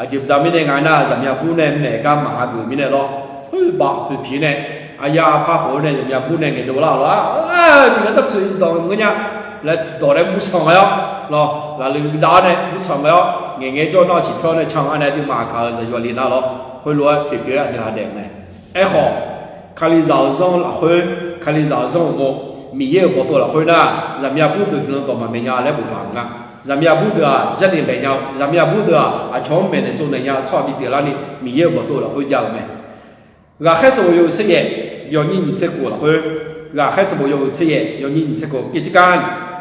Aqjeq baqda mirnae nga nar, zaqmiq aqbur nae maeq gar maqha geuf mirnae lawr, khoer baf poeqpiq nae, aqya par khof-eu nae zaqmiq aqbur nae ngaeqdov lar-euq lar, tiqghaq dartsuif dawq ngeur nya laer tiqdawq nae gurtsanq ghae-awr lawr, lafle dav-awr nae gurtsanq ghae-awr ngaeqngae jawr nar-eu ciqpyawr nae can-a nae aqduimaf aqkaq-euq zaqyo le nar lawr, khoerlof-aer pyeufpyeuf-aer aqdui ha daef-eu mae. Aerkhawf, Kalizaq-euq zanr lafkhoer, Kalizaq-euq zanr uqmov, Miqyaer-euq bawqtov lafkhoer nar, zaqmiq aqbur deuq guiqlanq dawq maqmaeq nya laer boftaq-euq nga. Zaqmiq aqbur deuq-aq jarlif maeq nya-eu, zaqmiq aqbur deuq-aq aqcawq-anr maeqnaeq tsovnaeq nya-eu tsawrhaq bipyeuf larni Miqyaer-euq bawqtov lafkhoer jav-euq mae. Ghaqkhaer sanqbof yawhuiq tser yaef yawnyir nyiq tser khof lafkhoer, ghaqkhaer sanqbof yawhuiq tser yaef yawnyir nyiq tser khof กิจการ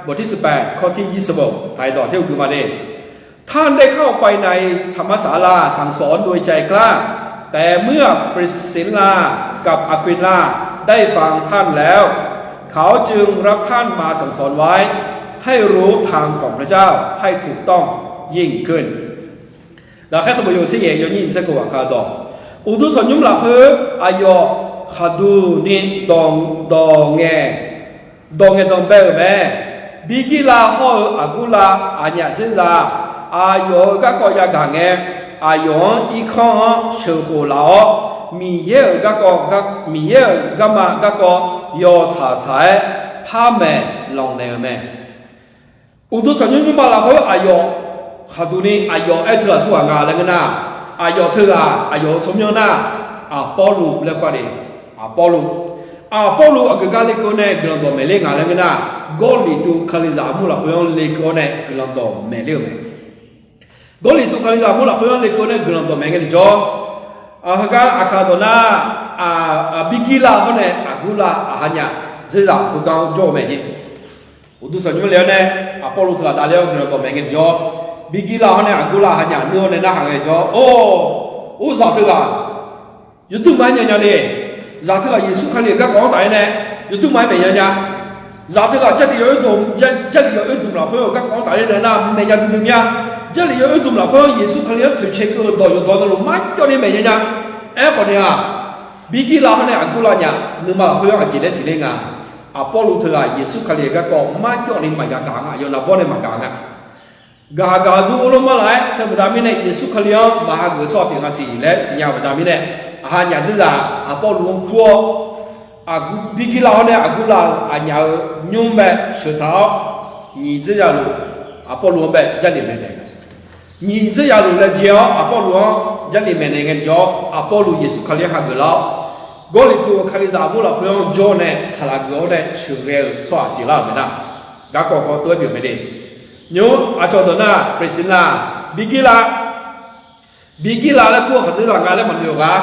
บทที่ สิบแปด ข้อที่ ยี่สิบหก taq-iq dawq teruqgui ma de. ท่านได้เข้าไปในธรรมศาลาสั่งสอนโดยใจกล้า แต่เมื่อปริสศิลลากับอาควินลาได้ฟังท่านแล้ว เขาจึงรับท่านมาสั่งสอนไว้ ให้รู้ทางของพระเจ้าให้ถูกต้องยิ่งขึ้น Ghaqkhaer sanqbof yawhuiq tser yaef yawnyir nyiq tser khof ghaqkhaer dawq, uqduq tanqnymr lafkhoer aqyawf khaqduq ni dawq ngaeq dawq ngaeq dawq bae-euq mae. Birgirlav hawr-eu Aqgurlav aqnyaf dzerzaq, aqyawf-euq garkawv yagaq ngae, aqyawf-anr irkanr-anr sheuqkhof laf-awr, Miqyaer-euq garkawv, Miqyaer-euq garma garkawv yawtsaq tsaq-aer par maeq lanqnaeq-euq mae. Uqduq tanqnymr nymrma lafkhoer aqyawf khaqduq ni aqyawf aer teughaq tsawrhaq nga laer ngeur nar, aqyawf teughaq aqyawf-euq tsawrmyanr nar, Aqbawrluv laer kur-a de. Aqbawrluv, Aqbawrluv aqgeu gar lekeuv-awr nae guiqlanq dawq maeq ler nga laer ngeur nar, Gawrliqtu Kalizaq armur lafkhoer-anr lekeuv-awr nae guiqlanq dawq maeq ler-euq mae. Gawrliqtu Kalizaq armur lafkhoer-anr lekeuv-awr nae guiqlanq dawq maeq ngae tiqjawr, heugar aqkaq dawq nar, Birgirlav hawr nae Aqgurlav aqhanyaf dzerzaq heugar-anr jawr-eu mae jeq. Uqduq tanqnymr le-awr nae, Aqbawrluv teughaq davler-awr guiqlanq dawq maeq ngae tiqjawr, Birgirlav hawr nae Aqgurlav aqhanyaf nuir-awr nae narhaq ngae tiqjawr, or, or zaq teughaq yawduq ma-aer nya nya le. Zaq teughaq Yeqsur Kali-euq garkawv-anr taf-aer nae yawduq ma-aer maeq nya nya. Zaq teughaq Jarlif yawoer dmq, Jarlif yawoer dmq lafkhoer-euq garkawv-anr taf-aer nae nar maeq nya duidui mya. Jarlif yawoer dmq lafkhoer Yeqsur Kali-anr toeqcae keuv-eu dawq yawqdawq navluf marjawv ni maeq nya nya. Aerkhawf ni-aq, Birgirlav hawr nae Aqgurlav nyaf nuima lafkhoer-anr aqjeq laer siqler nga. Aqbawrluv teughaq Yeqsur Kali-euq garkawv marjawv ni maqgaq gaq nga, yawqnavbawr nae maqgaq nga. Gaq gaq dur-eu lor mar laf-aer teu baqda mirnae Yeqsur Kali-anr maqha geuf-eu tsawrhaq pyeuf nga siq laer siqnya-eu baqda mirnae, aqhanyaf dzerzaq Aqbawrluv-anr kur-awr, Birgirlav hawr nae Aqgurlav-euq aqnyaf-euq nymr bae sheuq taq-awr, nyiq dzerzaq luf Aqbawrluv-anr bae Jarlif maeqnaeq. Nyiq dzerzaq luf laejae-awr Aqbawrluv-anr Jarlif maeqnaeq ngae tiqjawr, Aqbawrluv Yeqsur Kali-anr hageuf lar-awr, Gawrliqtu-euq Kalizaq armur lafkhoer-anr jawr nae saqlaq geuf-awr nae sheuqghae-euq tsawrhaq pyeuflar-euq mae nar, garkawv kawv tov-aer pyeuf mae de. Nymr aqcawq dawq nar, Paqliqsiqlav, Birgirlav, Birgirlav laer kur-eu khaqdzerzaq nga laer maqnoeq-eu gar,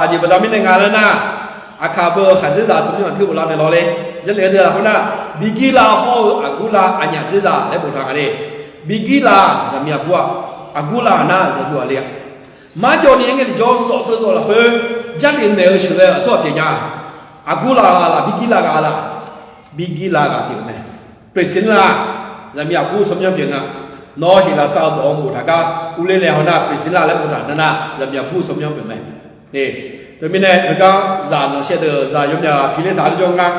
aqjeq baqda mirnae nga laer nar, aqkaq beu-eu khaqdzerzaq tsawrmyanr-aq teu bof lar naeq lawr le. Jarlif-eu deuq lafkhoer nar, Birgirlav hawr-eu Aqgurlav aqnyaf dzerzaq laer boftaq nga le. Birgirlav zaqmiq aqbur-aq, Aqgurlav nar zaqyo aqli-a. Marjawv ni aer ngae tiqjawr zawf teu zawf lafkhoer Jarlif maeq-eu sheuqghae-euq aqsur ghaq pyeuf nya. Aqgurlav ghaq laf, Birgirlav ghaq laf, Birgirlav ghaq pyeuf-eu mae. Paqliqsiqlav, zaqmiq aqbur tsawrmyanr pyeuf nga. Nawr Heqlaqsar-eu dawq-anr boftaq gar urler nae haw nar, Paqliqsiqlav laer boftaq nar nar, zaqmiq aqbur tsawrmyanr pyeuf mae. Teumirnae heugar zaq nanqshaev deuq zaq yawmyaq ghaq piqler taq-a jawr ngar,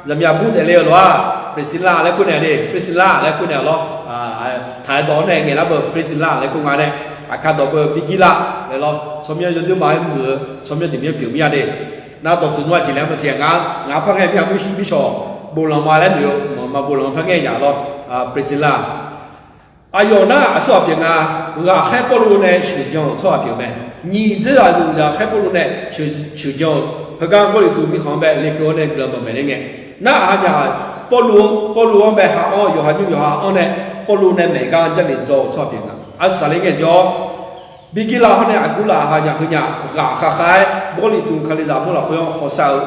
zaqmiq aqbur daefle-eu lof-aq, Priscilla laer kur naeq de, Priscilla laer kur naeq lawr. Taq-aer dawq-awr nae ngaeqlar beu Priscilla laer kur nga nae, aqkar dawq beu Birgilla laer lawr. Tsawrmyanr yawduir maf-aer muiq-eu tsawrmyanr tiqmyanr pyeuf mir-a de. Nar dawqtsuif nmr-aq jeq laer maqsiq-a nga, ngaq-anr par ngae mir-a mirshawq, boflanq ma laer noeq-eu maqma boflanq par ngae nya lawr. Priscilla aqyawf nar aqsur ghaq pyeuf nga. Ghaqkhaer Pawrluv nae sheuqjan-euq tsawrhaq pyeuf mae. Nyiq dzeur ghaq luf ghaqkhaer Pawrluv nae sheuqjan-euq, heugar Gawrliqtu mirkhanq-anr bae lekeuv-awr nae guiqlanq dawqmaeq ler ngae, nar aqha myaq Pawrluv, Pawrluv-anr bae ha-anr yawqha nymr yawqha anr nae, Pawrluv nae maeq gar Jarlif dzaw-euq tsawrhaq pyeuf nga. Arsaq saler ngaejawr, Birgilla hawr nae Aqgurlaf aqha nyaq heu nyaq ghaqkhaer khaer-aer Gawrliqtu Kalizaq armur lafkhoer-anr hawsav-eu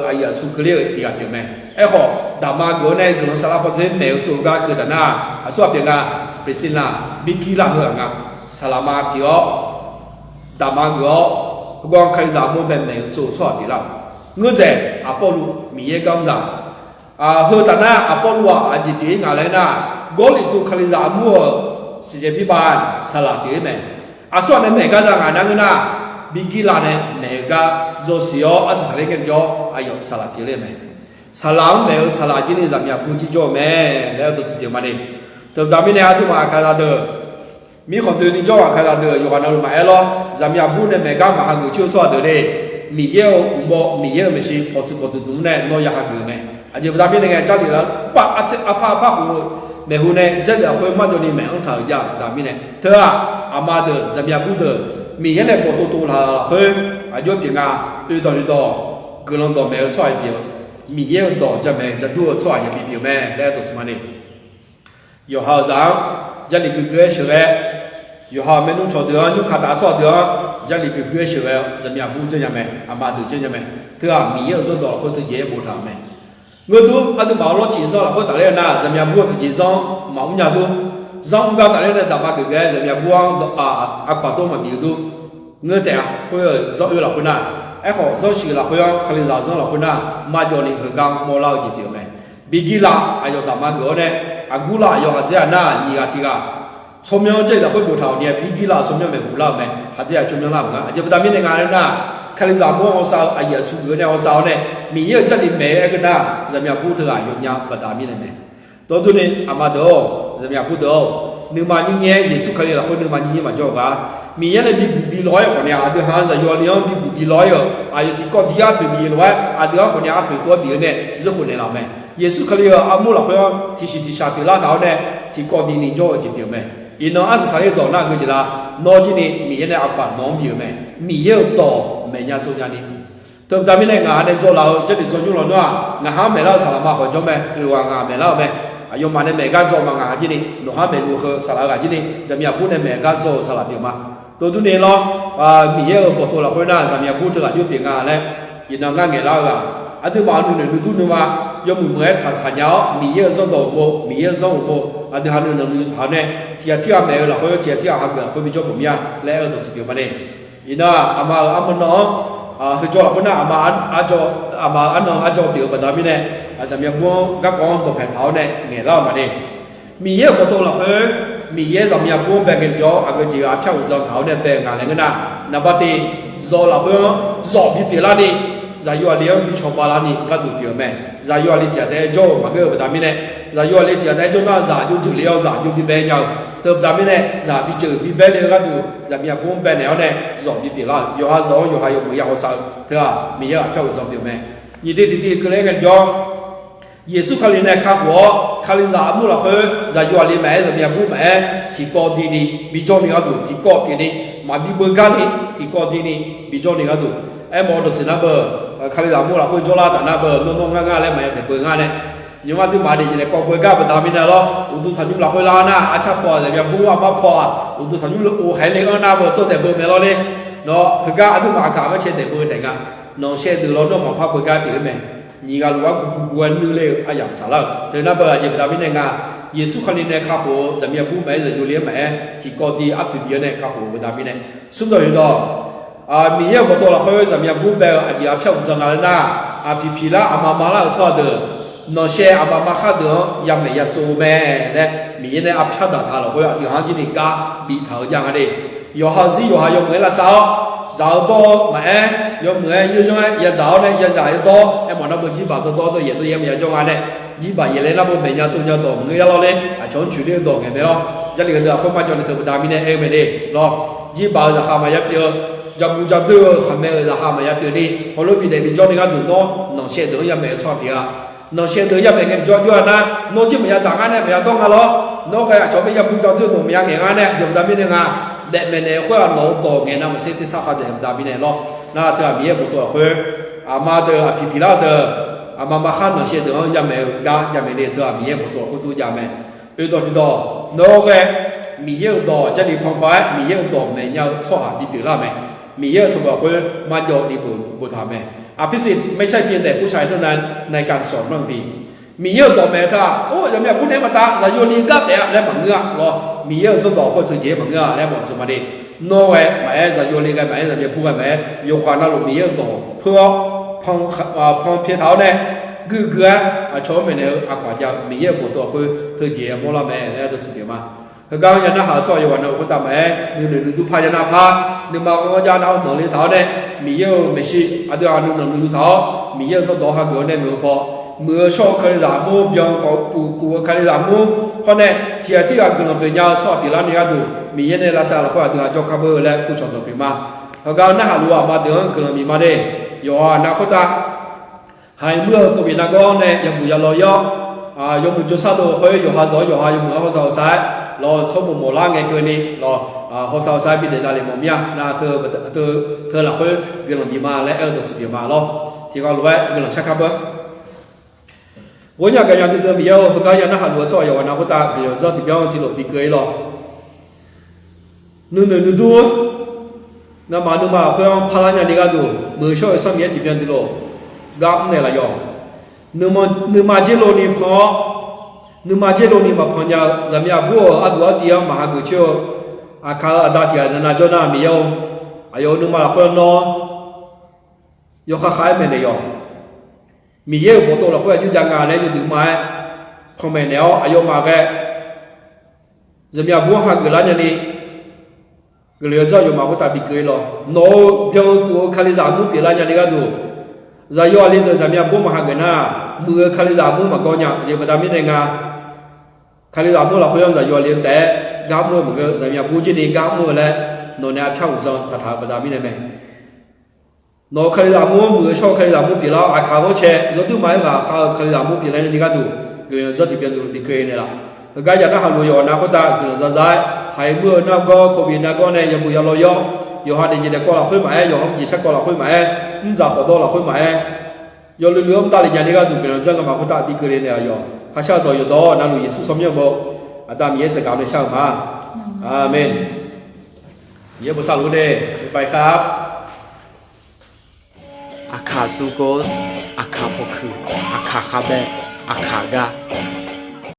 aqyuif aqtsu keuvler-euq tiq ghaq pyeuf mae. Aerkhawf, Daqma geuf-awr nae guiqlanq saflar pawdzer maeq-eu tsov gar keuv taf nar, aqsur ghaq pyeuf nga. Priscilla, Birgilla heu-aq nga, saqlaqma pyeuf-awr, Daqma geuf-awr, heugar Kalizaq armur-anr bae maeq-eu tsov-eu tsawrhaq pyeuflar-euq. Ngeur dzaeq, Aqpawrluv Miqyaer gar mr zaq. Heu taf nar Aqpawrluv-aq aqjeq pyeuf-ir nga laer nar, Gawrliqtu Kalizaq armur-euq siqyaer pirbav saqlaq pyeuf-ir mae. Aqsur ghaq nae maeq gar za ngaq nar ngeur nar, Birgilla nae maeq-eu gar dzawsiq-awr arsaq saqler ngaejawr aqyawf saqlaq pyeufler mae. Saqlaq-anr maeq-eu saqlaq jir ni zaqmiq aqbur jir jawr-eu mae laer-eu dawqtsuif pyeuf ma ni. Teubaqda mirnae aqduimaf aqkaqzaq deuq mirkhanq doeni jawr-eu aqkaqzaq deuq yawqghaq navluf maqaer lawr. Zaqmiq aqbur nae maeq gar maqhageuf coer-eu tsawrhaq deuq le, Miqyaer-euq uqmov, Miqyaer-euq maeqshi pawqtsuif pawqdmq dmq nae nawr ya hageuf-eu mae. Aqjeq baqda mirnae ngae, Jarlif lafpar arpar arpar khof-eu maeqhu nae Jarlif lafkhoer marjawv ni maeq-anr taq-euq jav-eu baqda mirnae teu-aq, aqma deuq zaqmiq aqbur deuq Miqyaer nae bawqtov tov laq lafkhoer aqjox pyeuf nga. Oe dawq loeqdawq guiqlanq dawqmaeq-eu tsawrhaq pyeuf-eu, Miqyaer-euq dawq jamaeq jadur-eu tsawrhaq yabi pyeuf mae laer dawqtsuif ma ni. Yawqha-euq zaq-anr Jarlif guiqgui-aer sheuqghae, yawqha-euq maernmr cawqdeuq-anr nymrkaq taf tsawrhaq deuq-anr Jarlif guiqgui-aer sheuqghae-eu zaqmiq aqbur janrnya mae. Aqma deuq janrnya mae. Teu-aq, Miqyaer-euq zanrdawq lafkhoer teudzaeq-aer boftaq-euq mae. Ngeur dur, aqduimaf arlawr ciq zanr lafkhoer tafler-eu nar, zaqmiq aqbur-euq tiqjeq zanr maqmr nya dur. Zanr mr gar tafler nae daqma geuf ghae-aer zaqmiq aqbur-anr aqkawq aqdawr maqbif-eu dur. Ngeur taef-a, khoer-eu zanr oe lafkhoer nar, aerkhawf zanr shuif lafkhoer-anr Kalizaq zanr lafkhoer nar, marjawv ni heugar mawrlar-eu jeq pyeuf-eu mae. Birgilla aqyawf daqma geuf-awr nae, Aqgurlaf aqyawf haqdzer-aq nar nyiq ghaq tiq ghaq tsawrmyanr Jarlif lafkhoer boftaq-awq ni-a, Birgilla tsawrmyanr maeqhu lar-euq mae. Haqdzer-aq tsawrmyanr lar-euq nga. Aqjeq baqda mirnae nga laer nar, Kalizaq armur-anr hawsav-eu aqyuif aqtsu geuf-eu nae hawsav-awr nae, Miqyaer-euq Jarlif maeq-aer ghae nar, zaqmiq aqbur teughaq yawnya baqda mirnae mae. Dawr durni aqma deuq-or, zaqmiq aqbur deuq-or, nuima nyir nyir-aer Yeqsur Kali lafkhoer nuima nyir nyir maqjawr-eu gar, Miqyaer nae bibuq bi law-aer-eu khawf ni-aq, aqdui haq-anr zaqyo aqli-anr bibuq bi law-aer-euq aqyawf tiqkawv diq-aer arpoeq bif-eu lof-aer, aqdui-anr khawf ni arpoeq tov-aer bif-eu nae zeur khof naeqlaf-euq mae. Yeqsur Kali-euq armur lafkhoer-anr tiqsiq tiqshaq pyeuflar taq-awr nae, tiqkawv diq ni jawr-eu jeq pyeuf-eu mae. Iqnan arsaq saqler dawq nar geujeq la, nawr jir ni Miqyaer nae aqbaq nawq-anr bif-euq mae. Miqyaer-euq dawq maeqnya tsovnya ni. Teubaqda mirnae ngaq-anr nae dzawlaf-eu Jarlif dzawnymr lawnmr-aq, ngaq-anr maeqlar-eu saqlaqma khawf jawr mae. Oeq ghaq ngaq maeqlar-euq mae. Aqyawfmaf nae maeq gar dzaw ma ngaq jir ni, nawq-anr maeqluf heu saqlaq-eu ghaq jir ni, zaqmiq aqbur nae maeq gar dzaw-eu saqlaq pyeuf ma. Dawr durni lawr, Miqyaer-euq bawqtov lafkhoer nar, zaqmiq aqbur teughaq jawr pyeuf nga laer, iqnan ngar ngaeqlar-eu ghaq, aqduimaf nuinoeq nuidur nuima yawmuiq muiq-aer taqtsaq nya-awr, Miqyaer-euq zanrdawq uqmov, Miqyaer-euq zanr uqmov aqdui haq nuinoeq nuitaq-awr nae, tiq ghaq tirghaq maeq-eu lafkhoer tiq ghaq tirghaq hageuf lafkhoer bijawr mawf mir-a laer aer-eu dawqtsuif pyeuf ma ni. Iqnan-aq, aqma-euq armawr nan-anr heujaw lafkhoer nar, aqma-euq arnan arjaw pyeuf-eu baqda mirnae, zaqmiq aqbur-anr garkawv-anr dawqpaeq taq-awr nae ngaeqlar-euq ma ni. Miqyaer-euq bawqtov lafkhoer, Miqyaer zaqmiq aqbur-anr bae ngaejawr, aqgeujeq-eu arpyar uqdzan taq-awr nae bae-eu nga laer ngeur nar, naqba tiq zawq lafkhoer-anr zawq bipyeuf larni, zaqyo aqli-anr bi cawba larni gharduq pyeuf-eu mae. Zaqyo aqli tiq ghaq taef-aer jawr-euq maqngeur-eu baqda mirnae, zaqyo aqli tiq ghaq taef-aer jawr nar zaq jov jeuqle-awr zaq jov bi bae nya-eu. Teubaqda mirnae, zaq bi ceuq bi bae le-eu gharduq zaqmiq aqbur-anr bae naeq-awr nae zawq bipyeuf lar-euq, yawqha zawq-anr yawqha yawmuiq ya hawsav-eu teu-aq, Miqyaer-euq arpyar uqdzan pyeuf mae. Nyiq dui tiq dui keuvle ngaejawr, Yeqsur Kali nae kakhof-awr, Kalizaq armur lafkhoer zaqyo aqli maqaer, zaqmiq aqbur maqaer, tiqkawv dini bijawr ni gharduq tiqkawv pyeuf ni, maqbi beugar ni tiqkawv dini bijawr ni gharduq, aermawf-eu dawqtsuif nar beu, Kalizaq armur lafkhoer jawrlar taf nar beu, nawr nawr ngar ngar laer maqya daeq beu ngar nae, nymr aqduimaf daef jeq nae kawv beugar baqda mirnae lawr, uqduq tanqnymr lafkhoer lar nar, arcar paw-aq, zaqmiq aqbur armar paw-aq, uqduq tanqnymr le-o haeq le-anr nar beu tov daeq beu mae lawr le. Nawr heugar aqduimaf aqkaq gharcae daeq beu taef nga. Nanqshaev deuq lawr nawr maqpar beugar pyeuf-ir mae. Nyiq ghaq luf-aer guv guv guv-aer nuir ler-eu aryamq saqlar-euq deuq nar beu aqjeq baqda mirnae nga. Yeqsur Kali nae kakhof-eu zaqmiq aqbur maqaer, zaqyo aqli-anr maqaer, tiqkawv di arpoeq bif-awr nae kakhof-eu baqda mirnae, smrdawq heudawq, Miqyaer-euq bawqtov lafkhoer zaqmiq aqbur bae-eu aqjeq arpyar uqdzan nga laer nar, aqpiq piq lar aqma ma lar-euq tsawrhaq deuq, nanqshaev aqma ma khar deuq-anr yamaeq ya tsov-eu mae laer, Miqyaer nae arpyar daqtaq lafkhoer aqdui haq-anr jir ni gar biftaq-eu jav nga de. Yawqha-euq zir yawqha yawmuiq-aer lavsav-awr, dzaq-eu dawr-eu maqaer, yawmuiq-aer yawzanr-aer yadzaq-awr nae yazaq yadawr-awr aermawf nar beu jirbaq dawrdawr dawr yaeq dawr yaer ma ya jawr nga nae, Jirbaq yaeqlaer nar bawmaeq nya tsov nya dawq maqngeur ya lawr ler, aqcawq-anr coeqler-eu dawq ngaeq mae lawr. Jarlif-eu deuq-aq khoermar jawr ni teu baqda mirnae aer-eu mae de lawr. Jirbaq-euq zaqkhav maqya pyeuf-eu, jabu jadeur-eu khaqmae-euq zaqkhav maqya pyeuf ni, heulof-aer bidaef bijawr ni gharduq nawr nanqshaev deuq-anr yamaeq-eu tsawrhaq pyeuf-a. Nanqshaev deuq-anr yamaeq ngae tiqjawr jawr-a nar, nawr jir maqya dzaq ngar nae maqya dawr nga lawr. Nawr ghae aqcawq-anr jabu jadeur-eu dawq maqya ngaeq ngar nae aqjeq baqda mirnae nga. Daefmaeq naeq-eu khoer-aq nawq-eu dawq ngaeq navmaqtser tersar khavdzaq-eu baqda mirnae lawr. Nar teu aqmiqyaer-eu bawqtawv lafkhoer, aqma deuq aqpiq piqlar-eu deuq, aqma maqkhar nanqshaev deuq-anr yamaeq-eu gar jamaeq le teu aqmiqyaer-eu bawqtawv lafkhoer dur jav mae. Oe dawq tiqdawq, nawr ghae Miqyaer-euq dawq Jarlif panpan-aer Miqyaer-euq dawq maeq nya-eu tsawrhaq bipyeuf lar mae. Miqyaer-euq sanqbof lafkhoer marjawv ni boftaq-euq mae. အဖြစ် မက်ဆိုင်ရာ ဖြစ်တဲ့ ဘုရားရဲ့ နာမတော် နာမည်ကို စောင့်မျှော်ပြီး Miqyaer-euq dawq maeq-eu teu-aq, or, zaqmiq aqbur naeq-aer maqtav, zaqyo li gar taef-a laer maqngeur-a lawr. Miqyaer-euq zanrdawq khoer teujeq-aer maqngeur-a laer mawf-eu tsov ma de. Nawr ghae maqaer, zaqyo li ghae maqaer, zaqmiq aqbur ghae maqaer, yawqghaq navluf Miqyaer-euq dawq peur-awr, pan pyaeq taq-awr nae, guiqguiq-aer aqcawq-anr maeqnaeq-eu aqkawq-aq jav-eu Miqyaer-euq bawqtawv lafkhoer teujeq-aer mawrlar mae laer dawqtsuif pyeuf ma. Heugar-anr ya narhaq-eu tsawrhaq yawqghaq navluf khoertav maqaer, nuinoeq nuidur par ya nar par, nuima ghanrjanr nar-awr nanqle taq-awr nae, Miqyaer-euq maeqshi aqdui-aq nuinanq nuidur taq-awr, Miqyaer-euq zanrdawq hageuf-awr nae muiq-eu paw, muiq-eu shawr-eu kalizaq armur, byan-eu kawf puq kuf-eu kalizaq armur, hawr nae tiqghaq tirghaq guiqlanq pyeuf nya-eu tsawrhaq pyeuflar ni gharduq, Miqyaer nae lavsav lafkhoer aqdui-aq jawrgar beu laer kurcawq dawq pyeuf ma. Heugar narhaq luf-eu aqma deuq-anr guiqlanq bif ma de. Yawqghaq nav khoertav haiq muir-eu โควิด nargawr nae yabuq yalawr-awr, yawmuiq jawrsar dov khoer yawqha zawq-awr yawqha yawmuiq-anr hawsav hawsav-aer lawq, tsawrmawq mawqlar ngae keuvni lawq, hawsav hawsav-aer bidaq davlef mawf mir-a. Nar teu lafkhoer guiqlanq bif ma laer aer-eu dawqtsuif pyeuf ma lawr. Tiqghaq lof-aer guiqlanq shar kar beu. Ghoernya gaqnya duidui Miqyaer-or, heugar ya narhaq luf-eu tsawrhaq yawqghaq nav khoertav guiqlanq zanr tiqbyan tiqlof bikeuv-ir lawq. Nuinoeq nuidur, ngamaf nuima lafkhoer-anr parlar nyani gharduq, muiq-eu shawr-eu Sanr Miqyaer tiqbyan tiqlof gar mrnaeq laf yawq. Nuima dzer lov ni pan-awr, nuima dzer lov ni maqpan nya-eu zaqmiq aqbur-euq arduq artiv-anr maqhageuf coer-eu, aqkaq-euq aqda tiq ghaq navnav jawr nar Miqyaer-or, aqyawf-euq nuima lafkhoer nawr yawkhav khav-aer maeqnaeq yawq. Miqyaer-euq bawqtov lafkhoer aqjox jav nga laer yawduq ma-aer panmaeq naeq-awr aqyawfmaf ghae zaqmiq aqbur-anr hageuf lar nyani, guiqlanq yawdzanr yawqmaf khoertav bikeuv-ir lawq. Nawq-euq byan-eu kuf-eu kalizaq armur pyeuflar nyani gharduq, zaqyo aqli deuq zaqmiq aqbur maqhageuf nar, muiq-eu kalizaq armur maqgawr nya-eu jeq baqda mirnae nga. Kalizaq armur lafkhoer-anr zaqyo aqli-anr taef-aer gar mr-eu maqngeur, zaqmiq aqbur jir ni gar mr-eu laer nawq nae arpyar uqdzan taqtaq-euq baqda mirnae mae. Nawq-euq kalizaq armur-anr muiq-eu shawr-eu kalizaq armur pyeuflar-awr, aqkaq ghanrcae yawdur ma-aer ghaqkhav-eu kalizaq armur pyeuflar nyani gharduq, guiqlanq yawdzanr tiqbyan tiqlof bikeuv-ir naeq laf. Heugar ya narhaq luf yawqghaq nav khoertav guiqlanq za za-aer, haiq muir-eu nargawr โควิด nargawr nae yabuq yalawr-awr, yawqha daefjeq daefkawv lafkhoer maqaer, yawqha mrjeq sharkawv lafkhoer maqaer, mrdzaq khawqdawr lafkhoer maqaer, yawluiv luiv-anr mrdavlef nya ni gharduq guiqlanq zanr ngamaf khoertav bikeuv le naeq laf yawq. Hashar-eu dawq yawqdawq navluf Yeqsur tsawrmyanr baw, Aqda Miqyaer tsaevgaq-awr nae shar-eu ma. Aqmeq. Miqyaer bosav luf-eu de, ไปครับ Aqkaq sugor, aqkaq pawqkuiq, aqkaq khavbae, aqkaq gar.